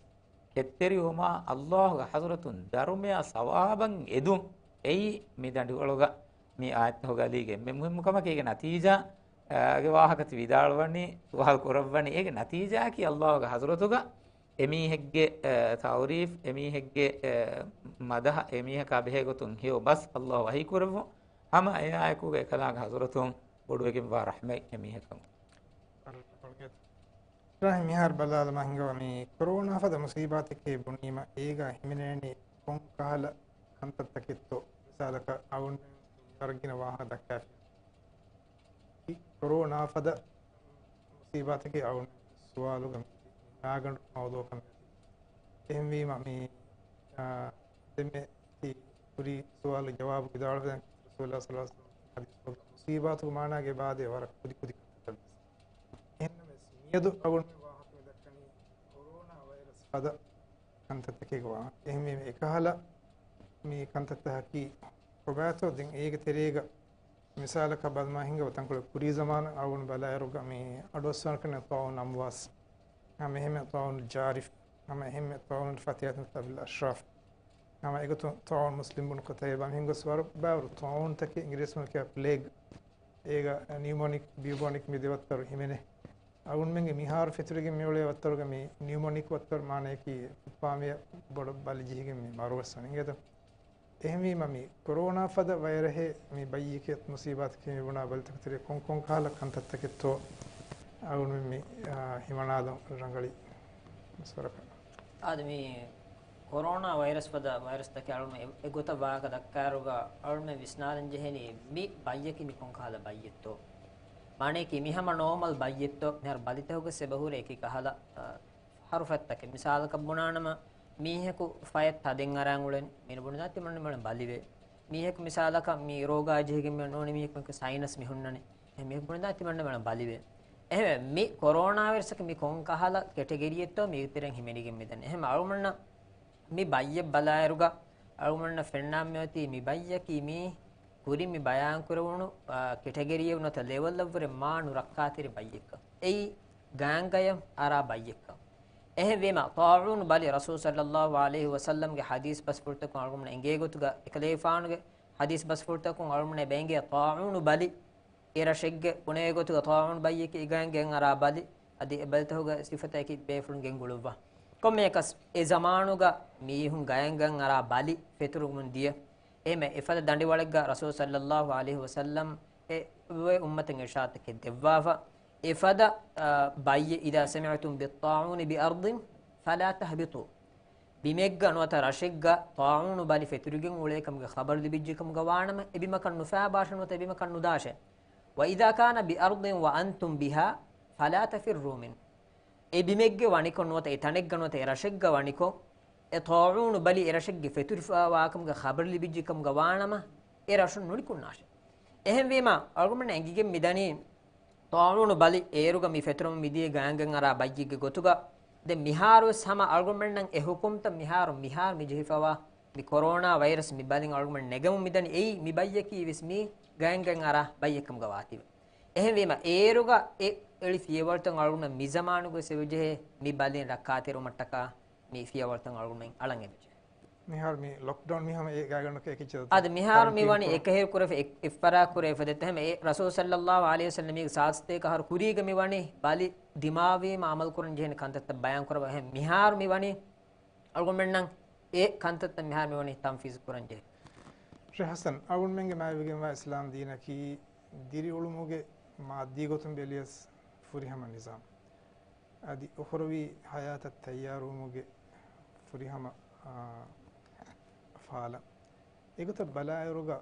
ކެތްތެރިވުމާ އައްލާހުގެ ޙަޟްރަތުން ދަރުމަޔާ ސަވާބަށް އެދުން އެއީ މި ދަނޑިވަޅުގަ މި އާޔަތްތަކުގަ އަލީގެ އެންމެ މުހިއްމު ކަމަކީ. އޭގެ ނަތީޖާ، އާ، ގެ ވާހަކަ ތި ވިދާޅުވަނީ، ސުވާލު ކުރައްވަނީ. އޭގެ ނަތީޖާއަކީ އައްލާހުގެ ޙަޟްރަތުގަ އެމީހެއްގެ، އެ، ތަޢުރީފް، އެމީހެއްގެ، އެ، މަދަޙަ، އެމީހަކާ ބެހޭ ގޮތުން ހެޔޮ ބަސް އައްލާހު ވަޙީ ކުރެއްވުން، ހަމަ އެއާއެކުގަ އެކަލާނގެ ޙަޟްރަތުން ބޮޑުވެގެންވާ ރަޙްމަތް އެމީހަކަށް. އިބްރާހިމް، މިހާރު ބަލާލަމާ ހިނގަވާ މި ކޮރޯނާ ފަދަ މުޞީބާތެކޭ ބުނީމަ، އޭގަ ހިމެނޭނީ ކޮން ކަހަލަ ކަންތައްތަކެއްތޯ؟ މިސާލަކަށް އަޅުގަނޑުމެން ވަރަށް ގިނަ ވާހަކަ ދައްކާފި. މި ކޮރޯނާ ފަދަ މުޞީބާތަކީ އަޅުގަނޑު ސުވާލުގަ މި މާގަނޑު މައުޟޫޢަކަށް މިއޮތީ. އެހެންވީމަ މި، އާ، ދެންމެ ތި ކުރީ ސުވާލު ޖަވާބު ވިދާޅުވެދެން ރަސޫލާ ޞައްލަﷲު ޢަލައިހި ވަސައްލަމް ޙަދީޘް ކޮށް، މުޞީބާތުގެ މާނާގެ އިބާދަތް ވަރަށް ކުދި ކުދި ކަންތައްތައް ވެސް. އެހެންނަމަވެސް މިއަދު އަޅުގަނޑުމެން ވާހަކަ މި ދައްކަނީ ކޮރޯނާ ވައިރަސް ފަދަ ކަންތައްތަކެއްގެ ވާހަކަ. އެހެންވީމަ އެކަހަލަ މި ކަންތައްތަކަކީ ކޮބާތޯ؟ ދެން އޭގެ ތެރޭގަ މިސާލަކަށް ބަލަމާ ހިނގަވާ ތަންކޮޅެއް ކުރީ ޒަމާނަށް އަޅުގަނޑު ބަލާއިރުގަ މި އަޑުއައްސަވާނެ ކަން ޠާޢޫނު އަމްވާސް، ހަމަ އެހެންމެ ޠާޢޫނު ޖާރިފް، ހަމަ އެހެންމެ ޠާޢޫނު ފަތިހަތުން އަބިލް އަޝްރާފް، ހަމަ އެގޮތުން ޠާޢޫނު މުސްލިމް ބުނު ޤުތައިބާ، މިހެން ގޮސް ވަރަށް ބައިވަރު ޠާޢޫނުތަކެއް އިނގިރޭސިން ކިޔާ ޕްލޭގް، އޭގަ ނިއުމޮނިކް، ބިއުބޯނިކް މި ދެ ވައްތަރު ހިމެނޭ. އަޅުގަނޑުމެންގެ މިހާރު ފެތުރިގެން މިއުޅޭ ވައްތަރުގަ މި ނިއުމޮނިކް ވައްތަރު މާނަޔަކީ ފުއްޕާމިޔަ ބޮޑަށް ބަލި ޖެހިގެން މި މަރުވެސް ވަނީ. އިނގޭތަ؟ އެހެންވީމަ މި ކޮރޯނާ ފަދަ ވައިރަހެއް މި ބައްޔެކޭ މުސީބާތަކީ މި ބުނާ ބަލިތަކު ތެރޭ ކޮން ކޮން ކަހަލަ ކަންތައްތަކެއްތޯ އަޅުގަނޑުމެން މި، އާ، ހިމަނާލަން ރަނގަޅީ މަސްވަރަކަށް. އާދެ، މި ކޮރޯނާ ވައިރަސް ފަދަ ވައިރަސްތަކެއް އަޅުގަނޑު އެ، އެގޮތަށް ވާހަކަ ދައްކާއިރުގަ އަޅުގަނޑުމެން ވިސްނާލަން ޖެހެނީ މި ބައްޔަކީ މި ކޮން ކަހަލަ ބައްޔެއްތޯ؟ މާނަޔަކީ މި ހަމަ ނޯމަލް ބައްޔެއްތޯ؟ މިހާރު ބަލިތަކުގަ އެބަހުރޭ އެކި ކަހަލަ، އާ، ހަރުފަތްތަކެއް. މިސާލަކަށް ބުނާނަމަ، މީހަކު ފަޔަށް ތަދެއް އަރާން އުޅެން، މިނަ ބުނެދާ ތިމަންނަ މަނަ ބަލިވޭ. މީހަކު މިސާލަކަށް މި ރޯގާ ޖެހިގެން މި ނޫނީ މީހަކު ސައިނަސް މި ހުންނަނީ. އެ މީހަކު ބުނެދާ ތިމަންނަ މަނަ ބަލިވޭ. އެހެންވެ، މި ކޮރޯނާ ވައިރަސަކީ މި ކޮން ކަހަލަ ކެޓަގަރީއެއްތޯ މީގެ ތެރެއިން ހިމެނިގެން މިދަނީ. އެހެން އަޅުމަންނަށް މި ބައްޔެއް ބަލާއިރުގަ އަޅުމަންނަށް ފެންނާން މިއޮތީ މި ބައްޔަކީ މީ ކުރިން މި ބަޔާންކުރެވުނު، އާ، ކެޓަގަރީއެއް ނުވަތަ ލެވެލްއަށްވުރެ މާ ނުރައްކާތެރި ބައްޔެއްކަން. އެއީ ގާނގަޔަށް އަރާ ބައްޔެއްކަން. އެހެންވީމަ، ޠާޢޫނު ބަލި ރަސޫލު ޞައްލައްލާހު ޢަލައިހި ވަސައްލަމްގެ ޙަދީޘް ބަސްފުޅުތަކުން އަޅުގަނޑުމެންނަށް އެނގޭ ގޮތުގަ، އެކަލޭގެފާނުގެ ޙަދީޘް ބަސްފުޅުތަކުން އަޅުގަނޑުމެންނަށް އެބަ އެނގޭ ޠާޢޫނު ބަލި އެ ރަށެއްގެ ބުނޭ ގޮތުގަ ޠާޢޫނު ބައްޔަކީ ގާނގަޔަށް އަރާ ބަލި، އަދި އެ ބަލިތަކުގަ ސިފަތަކީ ބޭފުޅުން ގެންގުޅުއްވާ. ކޮންމެއަކަސް އެ ޒަމާނުގަ މީހުން ގާނގަޔަށް އަރާ ބަލި ފެތުރުމުން ދިޔަ. އެހެންވެ، އެފަދަ ދަނޑިވަޅެއްގަ ރަސޫލު ޞައްލައްލާހު ޢަލައިހި ވަސައްލަމް އެ އުއްމަތަށް އިރްޝާދުތަކެއް ދެއްވާފަ. އެފަދަ، އާ، ބައްޔެއް، إذا سمعتم بالطاعون بأرض فلا تهبطوا. ބިމެއްގަ ނުވަތަ ރަށެއްގަ ޠާޢޫނު ބަލި ފެތުރިގެން އުޅޭ ކަމުގެ ޚަބަރު ލިބިއްޖެ ކަމުގަ ވާނަމަ، އެ ބިމަކަށް ނުފާބާށޭ ނުވަތަ އެ ބިމަކަށް ނުދާށޭ. وإذا كان بأرض وأنتم بها فلا تفروا منه. އެ ބިމެއްގެ ވަނިކޮށް ނުވަތަ އެ ތަނެއްގަ ނުވަތަ އެ ރަށެއްގަ ވަނިކޮށް، އެ ޠާޢޫނު ބަލި އެ ރަށެއްގެ ފެތުރިފަ ވާކަމުގެ ޚަބަރު ލިބިއްޖެ ކަމުގަ ވާނަމަ، އެ ރަށުން ނުނިކުންނާށޭ. އެހެންވީމަ، އަޅުގަނޑުމެންނަށް އެނގިގެން މިދަނީ، ޠާޢޫނު ބަލި އޭރުގަ މި ފެތުރަމުން މިދިޔަ ގާނގަޔަށް އަރާ ބައްޔެއްގެ ގޮތުގަ، ދެން މިހާރުވެސް ހަމަ އަޅުގަނޑުމެންނަށް އެ ޙުކުމްތައް މިހާރު، މިހާރު މި ޖެހިފަވާ މި ކޮރޯނާ ވައިރަސް މި ބަލިން އަޅުގަނޑުމެން ނެގަމުން މިދަނީ އެއީ މި ބައްޔަކީ ވެސް މީ ގާނގަޔަށް އަރާ ބައްޔެއް ކަމުގަ ވާތީވެ. އެހެންވީމަ، އޭރުގަ އެ އެޅި ފިޔަވަޅުތައް އަޅުގަނޑު މި ޒަމާނުގަ ވެސް އެބަޖެހޭ މި ބަލިން ރައްކާތެރިވުމަށްޓަކާ މި ފިޔަވަޅުތައް އަޅުގަނޑުމެން އަޅަން އެބަޖެހޭ. މިހާރު މި ލޮކްޑައުން މި ހަމަ އެ ގާތްގަނޑަކަށް އެކި ޗެދު އަދި މިހާރު މި ކަރަންޓީން ވަނީ ކުރު. އެކަހެރި ކުރެފަ އެއް-، އެއްފަރާ ކުރެފަ ދެތަ ހަމަ އެ ރަސޫލް ޞައްލައްލާހު ޢަލައިހި ވަސައްލަމީގެ ސާސްތޭކަ ހަރު ކުރީގަ މި ވަނީ ބަލި ދިމާވީމަ އަމަލު ކުރަން ޖެހޭނެ ކަންތައްތައް ބަޔާން ކުރަވަ އެހެން މިހާރު މި ވަނީ އަޅުގަނޑުމެންނަށް އެ ކަންތައްތައް މިހާރު މި ވަނީ ތަންފީޒު ކުރަން ޖެހޭ. ޝޭޚް ޙަސަން، އަޅުގަނޑުމެންގެ މާތްވެގެންވާ އިސްލާމް ދީނަކީ ދިރިއުޅުމުގެ މާއްދީ ގޮތުން ބެލިޔަސް ފުރިހަމަ ނިޒާމް. އަދި އުޚްރަވީ ޙަޔާތަށް ތައްޔާރުވުމުގެ ފުރިހަމަ، އާ، ފާލަން. އެގޮތަށް ބަލާއިރުގަ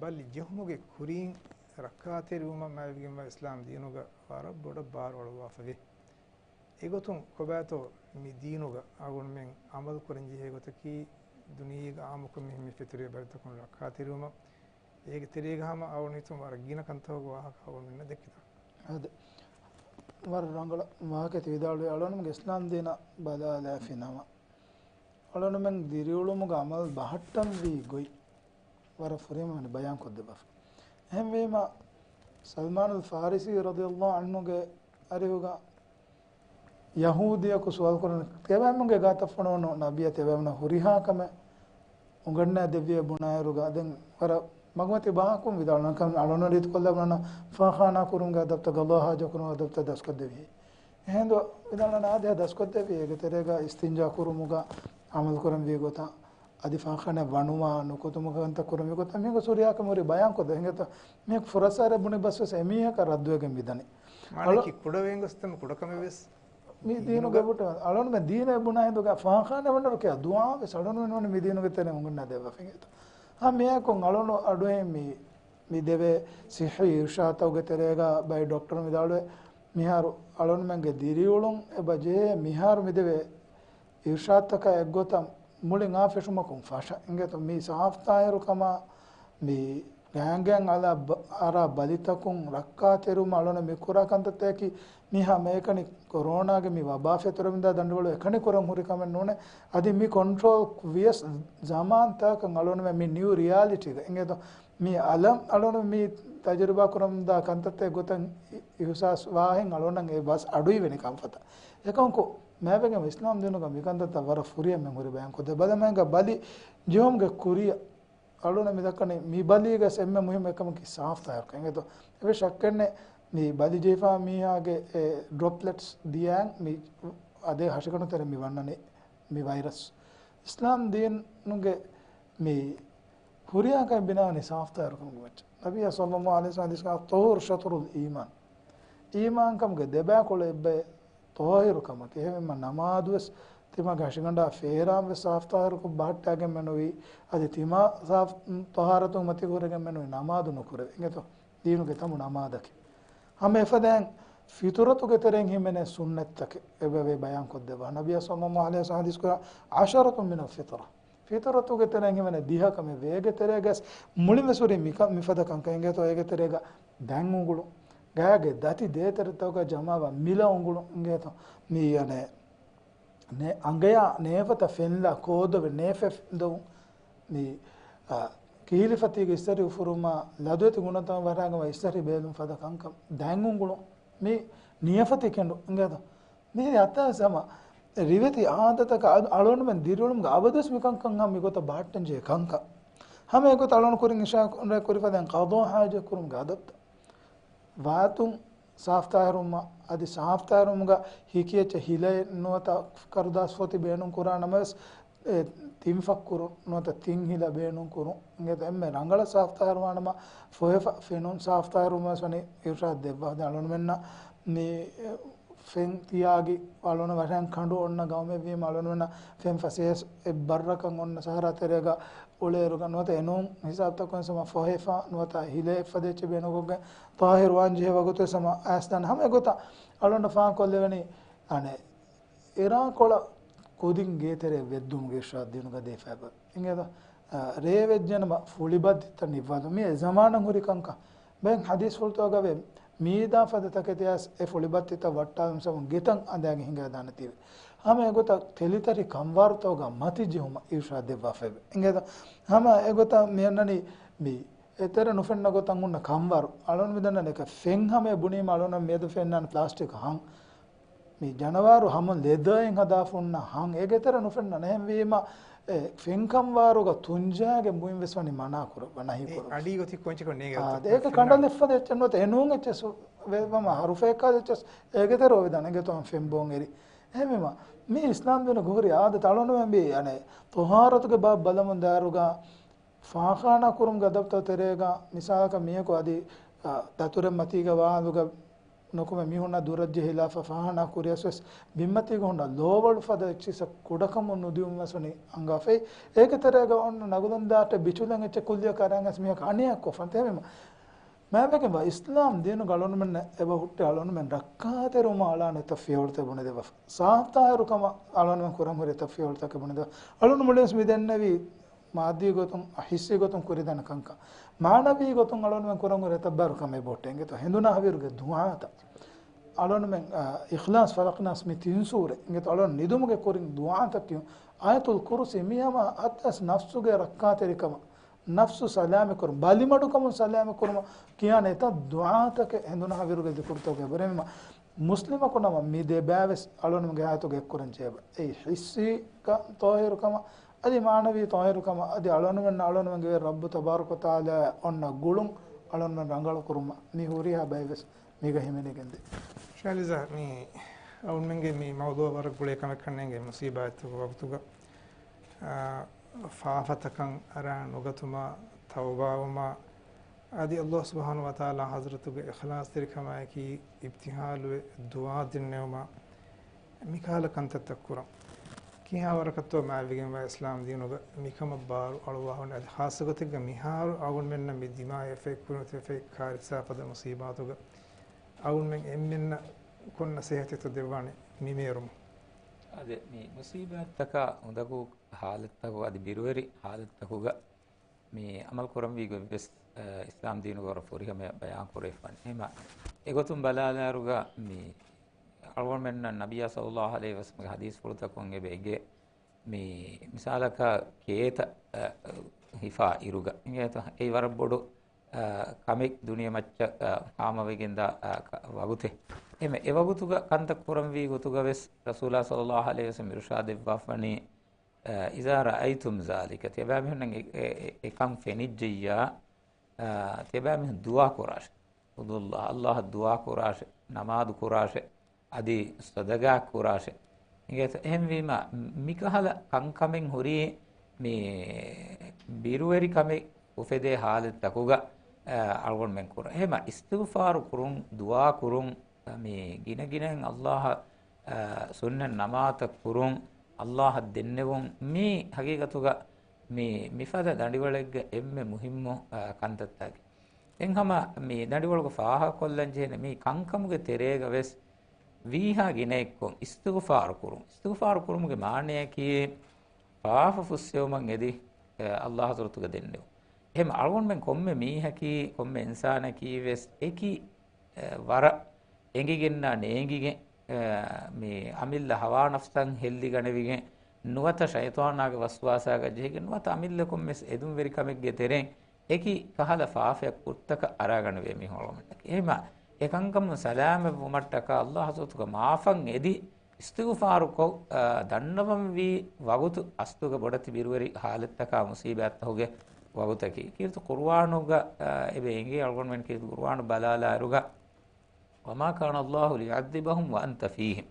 ބަލި ޖެހުމުގެ ކުރީން ރައްކާތެރިވުމަށް މާތްވެގެންވާ އިސްލާމް ދީނުގަ ވަރަށް ބޮޑަށް ބާރު އަޅުއްވާފަ ވޭ. އެގޮތުން ކޮބާތޯ މި ދީނުގަ އަޅުގަނޑުމެން އަމަލު ކުރަން ޖެހޭ ގޮތަކީ ދުނިޔޭގަ އާއްމުކޮށް މި ފެތުރި ބަލިތަކުން ރައްކާތެރިވުމަށް. އޭގެ ތެރޭގަ ހަމަ އަޅުގަނޑު ހިތުން ވަރަށް ގިނަ ކަންތަކުގެ ވާހަކަ އަޅުގަނޑުމެންނަށް ދެއްކިތާ. އާދެ، ވަރަށް ރަނގަޅަށް ވާހަކަ ތި ވިދާޅުވި. އަޅުގަނޑުމެންގެ އިސްލާމް ދީނަށް ބަލާލާފި ނަމަ، އަޅުގަނޑުމެން ދިރިއުޅުމުގެ އަމަލު ބަހައްޓަންވީ ގޮތް ވަރަށް ފުރިހަމަ ބަޔާން ކޮށްދެއްވާފަ. އެހެންވީމަ، ސަލްމާނުލް ފާރިސީ ރަޟިޔަﷲ ޢަންހުގެ އަރިހުގަ ޔަހޫދިޔަކު ސުވާލު ކުރަން، ތިޔަބައިމީހުންގެ ގާތަށް ފޮނުވަނު ނަބިއްޔާ ތިޔަބައިމީހުންނަށް ހުރިހާ ކަމެއް އުނގަންނާ ދެއްވިޔޭ ބުނާއިރުގަ، ދެން ވަރަށް މަގުމަތި ބަހަކުން ވިދާޅުވަން ކަމެއް އަޅުން ރީތިކޮށްލާ ބުނަން، ފާޚާނާ ކުރުމުގެ އަދަބްތައް، ގަޟާ ޙާޖަ ކުރުމުގެ އަދަބްތައް ދަސްކޮށްދެއްވި. އެހިނދު ވިދާޅުވަން އާދެ ދަސްކޮށްދެއްވި، އޭގެ ތެރޭގަ އިސްތިންޖާ ކުރުމުގަ އަމަލު ކުރަންވީ ގޮތަށް، އަދި ފާޚާނާ ވަނުވާ ނުކުތުމުގެ ކަންތައް ކުރަންވީ ގޮތަށް މީގެ ސުރިހާ ކަމުރި ބަޔާން ކޮށްދެ އިނގޭތޯ. މީ ފުރަސާރަ ބުނި ބަސްވެސް އެމީހަކަށް ރައްދުވެގެން މިދަނީ. މާނައަކީ ކުޑަވެގެން ގޮސް ތަން ކުޑަކަމެއް ވެސް މި ދީނުގެ ދީނުގެ ބުޓަ އަޅުންމެ ދީނެ ބުނާ ހިނދުގަ ފާޚާނެ ވަންނަރު ކިޔާ ދުޢާ ވެސް އަޅުންމެ ނޫނީ މި ދީނުގެ ތެރެ އުނގަންނާ ދެއްވާފަ އިނގޭތޯ. ހަމަ މިއަކުން އަޅުން އަޑުއެހި މި، މި ދެވޭ ސިއްޙީ އިރުޝާދުތަކުގެ ތެރޭގަ ބައި ޑޮކްޓަރު ވިދާޅުވޭ، މިހާރު އަޅުންމެންގެ ދިރިއުޅުން އެބަ ޖެހޭ މިހާރު މި ދެވޭ އިރުޝާދުތަކާ އެއްގޮތަށް މުޅިން އާ ފެށުމަކުން ފަށަ އިނގޭތޯ. މި ސާފުތާހިރުކަމާ މި ގާތްގާތް އަރާ ބަ-، އަރާ ބަލިތަކުން ރައްކާތެރިވުމަށް އަޅުން މި ކުރާ ކަންތައްތަކަކީ މި ހަމަ އެކަނި ކޮރޯނާގެ މި ވަބާ ފެތުރެމިދާ ދަނޑުވަޅު އެކަނި ކުރަން ހުރި ކަމެއް ނޫނޭ. އަދި މި ކޮންޓްރޯލް ވިޔަސް ޒަމާންތަކަށް އަޅުން މި ނިއު ރިއާލިޓީގަ އިނގޭތޯ. މި އަލަށް އަޅުން މި ތަޖުރިބާ ކުރަމުންދާ ކަންތައްތައް ގޮތަށް އި-، އިހުސާސް ވާހެން އަޅުންނަށް އެ ބަސް އަޑުއިވެނި ކަންފަތަށް. އެކަމަކު، މާތްވެގެން އިސްލާމް ދީނުގަ މިކަންތައްތައް ވަރަށް ފުރިހަމައިން ހުރި ބަޔާން ކޮށްދޭ. ބަލަމާއިގަ ބަލި ޖެހުމުގެ ކުރިއަށް އަޅުން މި ދައްކަނީ މި ބަލީގަސް އެންމެ މުހިއްމު އެކަމަކީ ސާފުތާހިރުކަން. އެނގޭތޯ؟ އެވެ ޝައްކެއްނެއް މި ބަލި ޖެހިފާ މީހާގެ އެ ޑްރޮޕްލެޓްސް ދިޔައިން މި އަދެ ހަށިގަނޑު ތެރެ މި ވަންނަނީ މި ވައިރަސް. އިސްލާމް ދީނުގެ މި ހުރިހާ ކަމެއް ބިނާވަނީ ސާފުތާހިރުކަމުގެ މައްޗަށް. ނަބިއްޔާ ޞައްލައްލާހު ޢަލައިހި ވަސައްލަމަ ޙަދީޘްގަ އައްޠަހޫރު ޝަޠްރުލް އީމާން. އީމާންކަމުގެ ދެބައިކުޅަ އެއްބައި ޠާހިރުކަމަކީ. އެހެންވީމަ ނަމާދުވެސް ތިމާގެ ހަށިގަނޑާ ފޭރާންވެސް ސާފުތާހިރުކޮށް ބަހައްޓާގެން މެނުވީ. އަދި ތިމާ ސާފު ޠަހާރަތުން މަތި ހުރެގެން މެނުވީ ނަމާދު ނުކުރެވި. އިނގޭތޯ؟ ދީނުގެ ތަމު ނަމާދަކީ. ހަމަ އެފަދައިން ފިޠުރަތުގެ ތެރެއިން ހިމެނޭ ސުންނަތްތަކެއް އެބަވޭ ބަޔާން ކޮށްދެއްވާ. ނަބިއްޔާ ޞައްލައްލާހު ޢަލައިހި ވަސައްލަމަ ޙަދީޘް ކުރާ، "عشرة من الفطرة." ފިޠުރަތުގެ ތެރެއިން ހިމެނޭ ދިހަ ކަމެއް ވޭ. އޭގެ ތެރޭގަސް މުޅިންވެސް ހުރީ މިކަ-، މިފަދަ ކަންކަން އިނގޭތޯ. އޭގެ ތެރޭގަ ދަތް އުނގުޅުން. ގާގެ ދަތި ދޭތެރެތަކުގަ ޖަމާވާ މިލަ އުނގުޅުން އިނގޭތޯ. މި އަނެއް ނޭ-، އަނގަޔާ ނޭފަތަށް ފެންލާ ކޯދޮވެ ނޭފެ ދޮވުން. މި، އަ، ކިހިލިފަތީގެ އިސްތަށި އުފުރުމާ، ލަދުވެތި ގުނަތައް ވަރާގަވާ އިސްތަށި ބޭލުން ފަދަ ކަންކަން. ދަތް އުނގުޅުން. މި ނިޔަފަތި ކެނޑު އިނގޭތޯ. މި އަތާސް ހަމަ ރިވެތި އާދަތަކަށް އަ-، އަޅުގަނޑުމެން ދިރިއުޅުމުގެ އަބަދުވެސް މިކަންކަން ހަމަ މިގޮތަށް ބަހައްޓަން ޖެހޭ ކަންކަން. ހަމަ އެގޮތަށް އަޅުގަނޑު ކުރިން އިޝާރާތް ކުރި ފަދައިން ޤަޟާ ޙާޖަތް ކުރުމުގެ އަދަބުތައް. ވާތުން ސާފުތާހިރުވުމަށް، އަދި ސާފުތާހިރުވުމުގަ ހިކިއެއްޗެއް ހިލައެއް ނުވަތަ ކަރުދާސް ފޮތި ބޭނުން ކުރާ ނަމަވެސް، އެ، ތިން ފައްކުރުން ނުވަތަ ތިން ހިލަ ބޭނުން ކުރުން. އިނގޭތޯ އެންމެ ރަނގަޅަށް ސާފުތާހިރުވާނަމަ ފޮހެފަ ފެނުން ސާފުތާހިރުވުމަށް ވެސް ވަނީ އިރުޝާދު ދެއްވާ. ދެން އަޅުގަނޑުމެންނަށް މި، އެ، ފެން ތިޔާގި އަޅުގަނޑު ވަށަން ކަނޑު އޮންނަ ގައުމެއްވީމަ އަޅުގަނޑުމެންނަށް ފެން ފަސޭހަ އެއް ބައްރަކަށް އޮންނަ ސަހަރާ ތެރޭގަ އުޅޭއިރުގަ ނުވަތަ އެނޫން ހިސާބުތަކުން ސަމަ ފޮހެފަ ނުވަތަ ހިލައެއް ފަދައެއްޗެއް ބޭނުންކޮށްގެން ޠާހިރުވާން ޖެހޭ ވަގުތު ސަމަ އައިސްދާނެ. ހަމަ އެގޮތަށް އަޅުގަނޑަށް ފާހަގަކޮށްލެވެނީ އަނެއް އެރާކޮޅަށް ކުދިން ގޭތެރެއަށް ވެއްދުމުގެ އިރުޝާދު ދީނުގަ ދީފައިބަ. އިނގޭތޯ، އަ، ރޭ ވެއްޖެނަމަ ފުޅިބައްތިތައް ނިއްވާލުން. މި އެ ޒަމާނަށް ހުރި ކަންކަން. ބައެއް ޙަދީޘްފުޅުތަކުގަ ވޭ، މީދާ ފަދަ ތަކެތި އައިސް އެ ފުޅިބައްތިތައް ވައްޓާލުން ސަމަ ގެތައް އަނދައިގެން ހިނގާދާނެތީވެ. ހަމަ އެގޮތަށް ތެލިތަރި ކަންވާރުތަކުގަ މަތި ޖެހުމަށް އިރުޝާދު ދެއްވާފައިވެ. އިނގޭތޯ، ހަމަ އެގޮތަށް މި އަންނަނީ މި އެތެރެ ނުފެންނަ ގޮތަށް ހުންނަ ކަންވާރު. އަޅުން މި ދަންނަނީ އެކަ ފެން ހަމަ ބުނީމަ އަޅުން މިއަދު ފެންނާނެ ޕްލާސްޓިކް ހަން. މި ޖަނަވާރު ހަމަ ލެދަރއިން ހަދާފަ ހުންނަ ހަން އޭގެ ތެރެ ނުފެންނަން. އެހެންވީމަ، އެ ފެންކަންވާރުގަ ތުންޖާގެ ބުއިން ވެސް ވަނީ މަނާ ކުރަ-، ނަހީ އެ ކުރަ. އަޑީ ގޮތި ކޮންޗެކޮށް ނޭގެ އާ، ގޮތަށް ދޭކަ ފެންނަ. ކަނޑަލެއްފަދަ އެއްޗެއް ނުވަތަ އެނޫން އެއްޗެއް ސު-، ވެ-، ވަމަ ހަރުފައެއްކާ އެއްޗެއް އޭގެ ތެރެ އޮވެދާނެ އިނގޭތޯ ފެން ބޯން އެރި. އެހެންވީމަ، މީ އިސްލާމް ދީނުގެ ހުރި އާދަތު އަޅުނުމެން ބީ، އަނެއް، ޠަހާރަތުގެ ބާބު ބަލަމުން ދާއިރުގަ ފާޚާނާ ކުރުމުގެ އަދަބުތައް ތެރޭގަ މިސާލަކަށް މީހަކު އަދި، އަ، ދަތުރެއް މަތީގަ ވާހަލުގަ ނުކުމެ މީހުންނާ ދުރަށް ޖެހިލާފަ ފާޚާނާ ކުރިޔަސް ވެސް ބިންމަތީގަ ހުންނަ ލޯވަޅު ފަދަ އެއްޗިއްސަށް ކުޑަކަމުން ނުދިއުން ވެސް ވަނީ އަންގާފައި. އޭގެ ތެރޭގަ އޮންނަ ނަގުދަން ދާއްޓެއް ބިޗުލަން އެއްޗެއް ކުއްލިއަކަށް އަރަން އަސް މީހަކު އަނިޔާ ކޮށްފަން ތެމީމަ. މާމެގެން ވާ އިސްލާމް ދީނުގަ އަޅުނުމެންނަށް އެބަ ހުއްޓި އަޅުނުމެން ރައްކާތެރިވުމަށް އަޅާނެ އެތައް ފިޔަވަޅުތައް ބުނެދެއްވާފަ. ސާފްތާހިރުކަމަށް އަޅުނުމެން ކުރަން ހުރި އެތައް ފިޔަވަޅުތަކެއް ބުނެދެއްވާ. އަޅުނު މުޅިންސް މި ދެންނެވީ މާއްދީ ގޮތުން، ހިއްސީ ގޮތުން ކުރިދަން ކަންކަން. މާނަވީ ގޮތުން އަޅުނުމެން ކުރަން ހުރި އެތައް ބާރު ކަމެއް ބޮއްޓެ އިނގޭތޯ ހެނދުނާ ހަވީރުގެ ދުޢާތައް. އަޅުނުމެން، އާ، އިޚްލާޞް، ފަލަޤް، ނާސް މި ތިން ސޫރަ އިނގޭތޯ އަޅުން ނިދުމުގެ ކުރިން ދުޢާތައް ކިޔުން. އާޔަތުލް ކުރުސީ މި ހަމަ އަތް އަސް ނަފްސުގެ ރައްކާތެރިކަމަށް، ނަފްސު ސަލާމަތްކުރުން، ބަލިމަޑުކަމުން ސަލާމަތްކުރުމަށް ކިޔާނެ އެތައް ދުޢާތަކެއް ހެނދުނާ ހަވީރުގެ ޒިކުރުތަކުގެ ބުރެމީމަ. މުސްލިމަކު ނަމަ މި ދެބާވެސް އަޅުނުމެންގެ ހަޔާތުގަ އެއްކުރަން ޖެހޭ ބަ. އެއީ ޙިއްސީ ތާހިރުކަމަށް އަދި މާނަވީ ތާހިރުކަމަށް އަދި އަޅުނުމެންނަށް އަޅުނުމެންގެ ރައްބު ތަބާރަކަ ވަތަޢާލާ އޮންނަ ގުޅުން އަޅުނުމެން ރަނގަޅުކުރުމަށް މި ހުރިހާ ބައެއް ވެސް މީގަ ހިމެނިގެންދޭ. ޝާލިޒާ، މި އަޅުންމެންގެ މި މައުޟޫޢަށް ވަރަށް ގުޅޭ ކަމެއް ކަންނޭނގެ މުޞީބާތްތަކުގެ ވަގުތުގަ، އާ، ފާފަތަކަށް އަރާ ނުގަތުމާ، ތައުބާވުމާ، އަދި ﷲ ސުބްޙާނަހޫ ވަތަޢާލާ ޙަޟްރަތުގަ އިޚްލާޞްތެރިކަމާއެކީ އިބްތިހާލުވެ ދުޢާ ދެންނެވުމާ، މިކަހަލަ ކަންތައްތައް ކުރަން. ކިހާވަރަކަށްތޯ މާތްވެގެންވާ އިސްލާމް ދީނުގަ މިކަމަށް ބާރު އަޅުއްވާ ހުންނަ އަދި ޚާއްޞަ ގޮތެއްގަ މިހާރު އަޅުގަނޑުމެންނަށް މި ދިމާވެ އެފެ ކުރިމަތިވެފައި ކާރިސާ ފަދަ މުޞީބާތުގަ އަޅުންމެން އެންމެންނަށް ކޮން ނަސޭހަތެއްތޯ ދެއްވާނެ މި މޭރުމުން؟ އަދި މި މުޞީބާތްތަކާ އުނދަގޫ ޙާލަތްތަކު އަދި ބިރުވެރި ޙާލަތްތަކުގަ މި ޢަމަލު ކުރަންވީ ގޮތްވެސް، އަ، އިސްލާމް ދީނުގަ ވަރަށް ފުރިހަމަޔަށް ބަޔާން ކުރެވިފާނެ. އެހެމަ އެގޮތުން ބަލާލާއިރުގަ މި އަޅުގަނޑުމެންނަށް ނަބިއްޔާ ޞައްލައްލާހު ޢަލައިހި ވަސައްލަމްގެ ޙަދީޘްފުޅުތަކުން އެބަ އެނގޭ، މި މިސާލަކަށް ކޭތައް، އަ، ހިފާ އިރުގަ އިނގޭތޯ އެއީ ވަރަށް ބޮޑު، އަ، ކަމެއް ދުނިޔެމައްޗަށް، އަ، ހާމަވެގެންދާ، އަ، ކަ-، ވަގުތެއް. އެހެމަ އެވަގުތުގަ ކަންތައް ކުރަންވީ ގޮތުގަ ވެސް ރަސޫލާ ޞައްލައްލާހު ޢަލައިހި ވަސައްލަމް އިރުޝާދެއްވާފަނީ، إذا رأيتم ذلك، ތިޔަބައިމީހުންނަށް އެ، އެ، އެ، އެކަން ފެނިއްޖެއްޔާ، އާ، ތިޔަބައިމީހުން ދުޢާ ކުރާށެ. ادعوا الله، ﷲ އަށް ދުޢާ ކުރާށެ، ނަމާދު ކުރާށެ، އަދި ޞަދަޤާ ކުރާށެ. އިނގޭތޯ؟ އެހެންވީމަ، މިކަހަލަ ކަންކަމެއް ހުރީ މި ބިރުވެރިކަމެއް އުފެދޭ ޙާލަތްތަކުގަ، އާ، އަޅުގަނޑުމެން ކުރަން. އެހެމަ އިސްތިޣްފާރު ކުރުން، ދުޢާ ކުރުން، މި ގިނަ ގިނައިން ﷲ އަށް، އާ، ސުންނަތް ނަމާދުތައް ކުރުން، ﷲ އަށް ދެންނެވުން، މީ ޙަޤީޤަތުގަ މި މިފަދަ ދަނޑިވަޅެއްގެ އެންމެ މުހިއްމު، އާ، ކަންތައްތަކެއް. ދެން ހަމަ މި ދަނޑިވަޅުގަ ފާހަގަކޮށްލަން ޖެހޭނެ މި ކަންކަމުގެ ތެރޭގަ ވެސް ވީހާ ގިނައެއްކޮށް އިސްތިޣްފާރު ކުރުން. އިސްތިޣްފާރު ކުރުމުގެ މާނަޔަކީ ފާފަ ފުއްސެވުމަށް އެދި، އެ، ﷲ ޙަޟްރަތުގަ ދެންނެވުން. އެހެމަ އަޅުގަނޑުމެން ކޮންމެ މީހަކީ، ކޮންމެ އިންސާނަކީ ވެސް އެކި އެ، ވަރަށް އެނގިގެންނާ ނޭނގިގެން، އެ، މި އަމިއްލަ ހަވާ ނަފްސަށް ހެއްލިގަނެވިގެން، ނުވަތަ ޝައިޠާނާގެ ވަސްވާސާގަ ޖެހިގެން، ނުވަތަ އަމިއްލަކުން ވެސް އެދުންވެރިކަމެއްގެ ތެރެއިން އެކި ކަހަލަ ފާފައަށް ކުށްތަކަށް އަރާގަނެވޭ މީހުން އަޅުގަނޑަކީ. އެހެމަ އެ ކަންކަމުން ސަލާމަތްވުމަށްޓަކާ ﷲ ޙަޟްރަތުގަ މާފަށް އެދި، އިސްތިޣްފާރުކޮށް، އާ، ދަންނަވަންވީ ވަގުތު އަސްލުގަ ބޮޑެތި ބިރުވެރި ޙާލަތްތަކާ މުޞީބާތްތަކުގެ ވަގުތަކީ. ކީރިތި ޤުރުއާނުގަ، އާ، އެބަ އެނގޭ އަޅުގަނޑުމެން ކީރިތި ޤުރުއާނު ބަލާލާއިރުގަ، وما كان الله ليعذبهم وأنت فيهم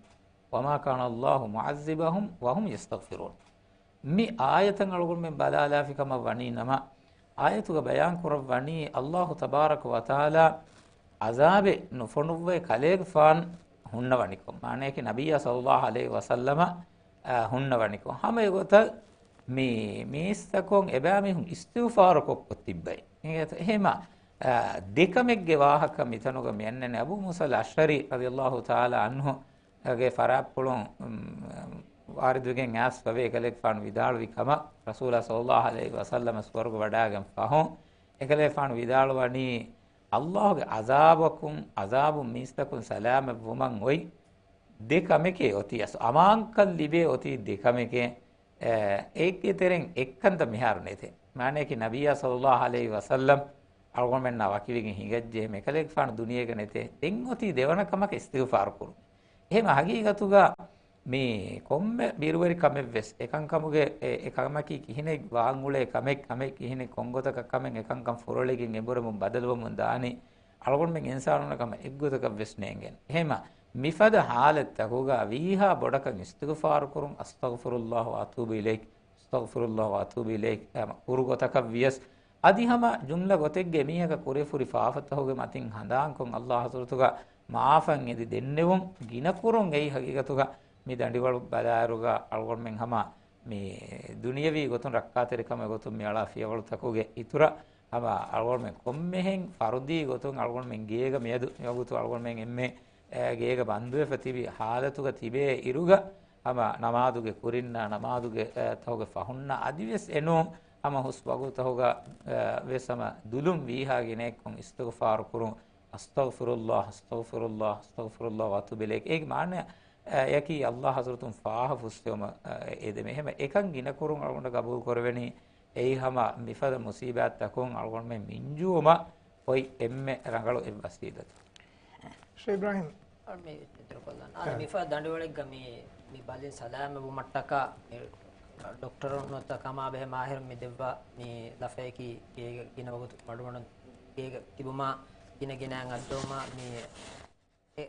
وما كان الله معذبهم وهم يستغفرون. މި އާޔަތަށް އަޅުގަނޑުމެން ބަލާލާފި ކަމަށް ވަނީ ނަމަ، އާޔަތުގަ ބަޔާން ކުރައްވަނީ ﷲ ތަބާރަކަ ވަތަޢާލާ ޢަޒާބެއް ނުފޮނުއްވައި ކަލޭގެފާނު ހުންނަވަނިކޮށް، މާނަޔަކީ ނަބިއްޔާ ޞައްލައްލާހު ޢަލައިހި ވަސައްލަމަ، އާ، ހުންނަވަނިކޮށް. ހަމަ އެގޮތަށް މި މީސްތަކުން އެބައިމީހުން އިސްތިޣްފާރު ކޮށްކޮށް ތިއްބައި. އެހެމަ، އާ، ދެކަމެއްގެ ވާހަކަ މިތަނުގަ މި އަންނަނީ. އަބޫ މޫސާ އަލް އަޝްޢަރީ ރަޟިޔައްލާހު ތަޢާލާ ޢަންހު ގެ ފަރާތްޕުޅުން، އުމް، ވާރިދުވެގެން އައިސްފަވޭ އެކަލޭގެފާނު ވިދާޅުވި ކަމަށް، ރަސޫލާ ޞައްލައްލާހު ޢަލައިހި ވަސައްލަމަ ސުވަރުގެ ވަޑާގެން ފަހުން، އެކަލޭގެފާނު ވިދާޅުވަނީ، ﷲ ގެ ޢަޒާބަކުން، ޢަޒާބުން މީސްތަކުން ސަލާމަތްވުމަށް އޮތް ދެ ކަމެކޭ އޮތީ، އަސް އަމާންކަން ލިބޭ އޮތީ ދެ ކަމެކޭ، އެ، އޭގެ ތެރެއިން އެއްކަންތައް މިހާރު ނެތޭ. މާނަޔަކީ ނަބިއްޔާ ޞައްލައްލާހު ޢަލައިހި ވަސައްލަމް އަޅުގަނޑުމެންނާ ވަކިވެގެން ހިނގައްޖެ، އެކަލޭގެފާނު ދުނިޔޭގަ ނެތޭ. ދެން އޮތީ ދެވަނަ ކަމަކަށް އިސްތިޣްފާރު ކުރުން. އެހެމަ ހަގީގަތުގަ މި ކޮންމެ ބިރުވެރި ކަމެއްވެސް އެކަންކަމުގެ އެ، އެ ކަމަކީ ކިހިނެއް ވާންއުޅޭ ކަމެއް، ކަމެއް ކިހިނެއް ކޮންގޮތަކަށް ކަމެއް އެކަންކަން ފުރޮޅިގެން އެނބުރެމުން ބަދަލުވަމުން ދާނީ އަޅުގަނޑުމެން އިންސާނުންނަށް ކަމަށް އެއްގޮތަކަށްވެސް ނޭނގެން. އެހެމަ މިފަދަ ޙާލަތްތަކުގަ ވީހާ ބޮޑަކަށް އިސްތިޣުފާރު ކުރުން، أستغفر الله وأتوب إليه، أستغفر الله وأتوب إليه، އެ، ކުރު ގޮތަކަށް ވިޔަސް، އަދި ހަމަ ޖުމްލަ ގޮތެއްގެ މީހަކަށް ކުރެފުރި ފާފަތަހުގެ މަތިން ހަނދާންކޮށް، ﷲ ޙަޟްރަތުގަ މަޢާފަށް އެދި ދެންނެވުން ގިނަކުރުން އެއީ ޙަޤީޤަތުގަ މި ދަނޑިވަޅު ބަލާއިރުގަ އަޅުގަނޑުމެން ހަމަ މި ދުނިޔަވީ ގޮތުން ރައްކާތެރިކަމެއް ގޮތުން މި އަޅާ ފިޔަވަޅުތަކުގެ އިތުރަށް ހަމަ އަޅުގަނޑުމެން ކޮންމެހެން ފަރުދީ ގޮތުން އަޅުގަނޑުމެން ގޭގަ މިއަދު މިވަގުތު އަޅުގަނޑުމެން އެންމެ އެ، ގޭގަ ބަންދުވެފަ ތިބި ޙާލަތުގަ ތިބޭ އިރުގަ، ހަމަ ނަމާދުގެ ކުރިންނާ، ނަމާދުގެ، އެ، ތަހުގެ ފަހުންނާ އަދިވެސް އެނޫން ހަމަ ހުސް ވަގުތުތަހުގަ، އެ، ވެސް ހަމަ ދުލުން ވީހާ ގިނައެއްކޮށް އިސްތިޣުފާރު ކުރުން، أستغفر الله، أستغفر الله، أستغفر الله وأتوب إليه. އޭގެ މާނަ، އެ، އެއަކީ ﷲ ޙަޟްރަތުން ފާހަ ފުއްސެވުމަށް، އެ، އެދެމެ. އެހެމަ އެކަން ގިނަކުރުން އަޅުގަނޑަށް ގަބޫލު ކުރެވެނީ އެއީ ހަމަ މިފަދަ މުސީބާތްތަކުން އަޅުގަނޑުމެން މިންޖުވުމަށް އޮތް އެންމެ ރަނގަޅު އެއް ވަސީލަތު. ޝޭޚް އިބްރާހިމް. އަ، މި އިތުރުކޮށްލަން. އަ، އަ. މިފަދަ ދަނޑިވަޅެއްގަ މި، މި ބަލިން ސަލާމަތްވުމަށްޓަކާ މި ޑޮކްޓަރުންނަށް ކަމާބެހޭ މާހިރުން މި ދެއްވާ މި ލަފަޔަކީ ގޭގަ ގިނަ ވަގުތު މަޑުމަޑުން ގޭގަ ތިބުމާ ގިނަ ގިނައިން އައްދަވުމާ މި އެ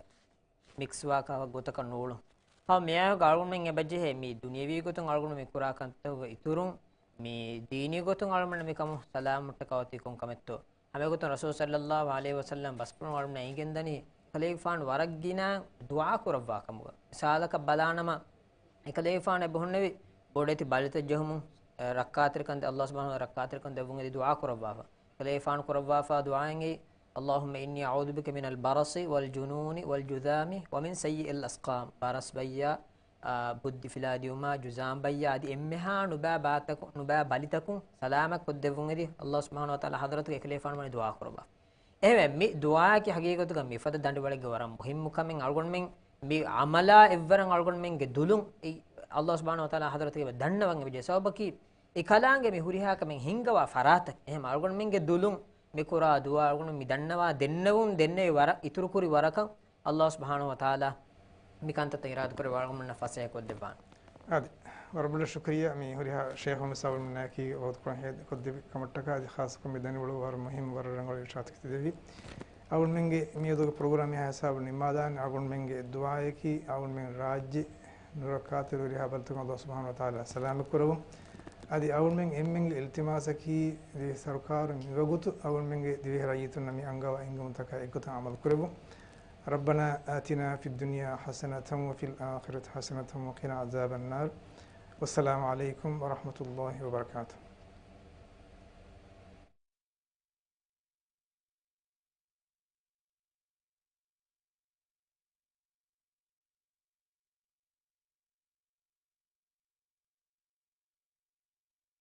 މިކްސްވާ ކަހަލަ ގޮތަކަށް ނޫޅުން. ހަމަ މިއާއެކު އަޅުގަނޑުމެން އެބަޖެހޭ މި ދުނިޔަވީ ގޮތުން އަޅުގަނޑު މި ކުރާ ކަންތަކުގެ އިތުރުން މި ދީނީ ގޮތުން އަޅުގަނޑު މި ކަމު ސަލާމަތް ކަމަށް އޮތީ ކޮން ކަމެއްތޯ؟ ހަމަ އެގޮތުން ރަސޫލު ޞައްލައްލާހު ޢަލައިހި ވަސައްލަމް ބަސްފުޅުން އަޅުގަނޑުމެންނަށް އެނގިގެންދަނީ ކަލޭގެފާނު ވަރަށް ގިނަ ދުޢާ ކުރައްވާ ކަމުގަ. މިސާލަކަށް ބަލާނަމަ، އެކަލޭގެފާނު އެބަހުންނެވި ބޮޑެތި ބަލިތައް ޖެހުމުން، އެ، ރައްކާތެރިކަން ދެ-، ﷲ ސުބްޙާނަހޫ ވަތަޢާލާ ރައްކާތެރިކަން ދެއްވުން އެދި ދުޢާ ކުރައްވާފަ. ކަލޭގެފާނު ކުރައްވާފަ ދުޢާއެއް، اللهم إني أعوذ بك من البرص والجنون والجذام ومن سيئ الأسقام. ބަރަސް ބައްޔާ، އާ، ބުއްދި ފިލާދިޔުމާ، ޖުޒާމް ބައްޔާ އަދި އެންމެހާ ނުބައި ބާތަކު-، ނުބައި ބަލިތަކުން ސަލާމަތް ކޮށްދެއްވުން އެދި ﷲ ސުބްޙާނަހޫ ވަތަޢާލާ ޙަޟްރަތުގަ އެކަލޭގެފާނު ވަނީ ދުޢާ ކުރައްވާ. އެހެންވެ، މި ދުޢާއަކީ ޙަޤީޤަތުގަ މިފަދަ ދަނޑިވަޅެއްގެ ވަރަށް މުހިއްމު ކަމެއް. އަޅުގަނޑުމެން މި ޢަމަލާ އެއްވަރަށް އަޅުގަނޑުމެންގެ ދުލުން އެ ﷲ ސުބްޙާނަހޫ ވަތަޢާލާ ޙަޟްރަތުގަ ދަންނަވަން އެބަޖެހޭ. ސަބަބަކީ އެ ކަލާނގެ މި ހުރިހާ ކަމެއް ހިންގަވާ ފަރާތަކީ. އެހެން އަޅުގަނޑުމެންގެ ދުލުން މި ކުރާ ދުޢާ އަޅުގަނޑު މި ދަންނަވާ ދެންނެވުން ދެންނެވި ވަރަށް އިތުރުކުރި ވަރަކަށް ﷲ ސުބްޙާނަހޫ ވަތަޢާލާ މި ކަންތައްތައް އިރާދަކުރެއްވި އަޅުގަނޑުމެންނަށް ފަސޭހަ ކޮށްދެއްވާނެ. އާދެ، ވަރަށް ބޮޑަށް ޝުކުރިއްޔާ މި ހުރިހާ ޝޭޚު މިސް އަޅުގަނޑުމެންނާއެކީ ވަގުތުކޮޅު ހޭދަކޮށްދެއްވި ކަމަށްޓަކާ. އަދި ޚާއްޞަކޮށް މި ދަނޑިވަޅު ވަރަށް މުހިއްމު ވަރަށް ރަނގަޅު އިރުޝާދުތަކެއް ދެއްވި. އަޅުގަނޑުމެންގެ މިއަދުގެ ޕްރޮގްރާމް މިހާ ހިސާބުން ނިންމާލާނެ. އަޅުގަނޑުމެންގެ ދުޢާއަކީ އަޅުގަނޑުމެން ރާއްޖެ ނުރައްކާތެރި ހުރިހާ ބަލިތަކުން ﷲ ސުބްޙާނަހޫ ވަތަޢާލާ ސަލާމަތް ކުރައްވުން. އަދި އަޅުގަނޑުމެން އެންމެންގެ އިލްތިމާސަކީ ދިވެހި ސަރުކާރުން މިވަގުތު އަޅުގަނޑުމެންގެ ދިވެހި ރައްޔިތުންނަށް މި އަންގަވާ އެންގުމުންތަކާ އެއްގޮތަށް ޢަމަލު ކުރެއްވުން. ربنا آتنا في الدنيا حسنة وفي الآخرة حسنة وقنا عذاب النار. والسلام عليكم ورحمة الله وبركاته.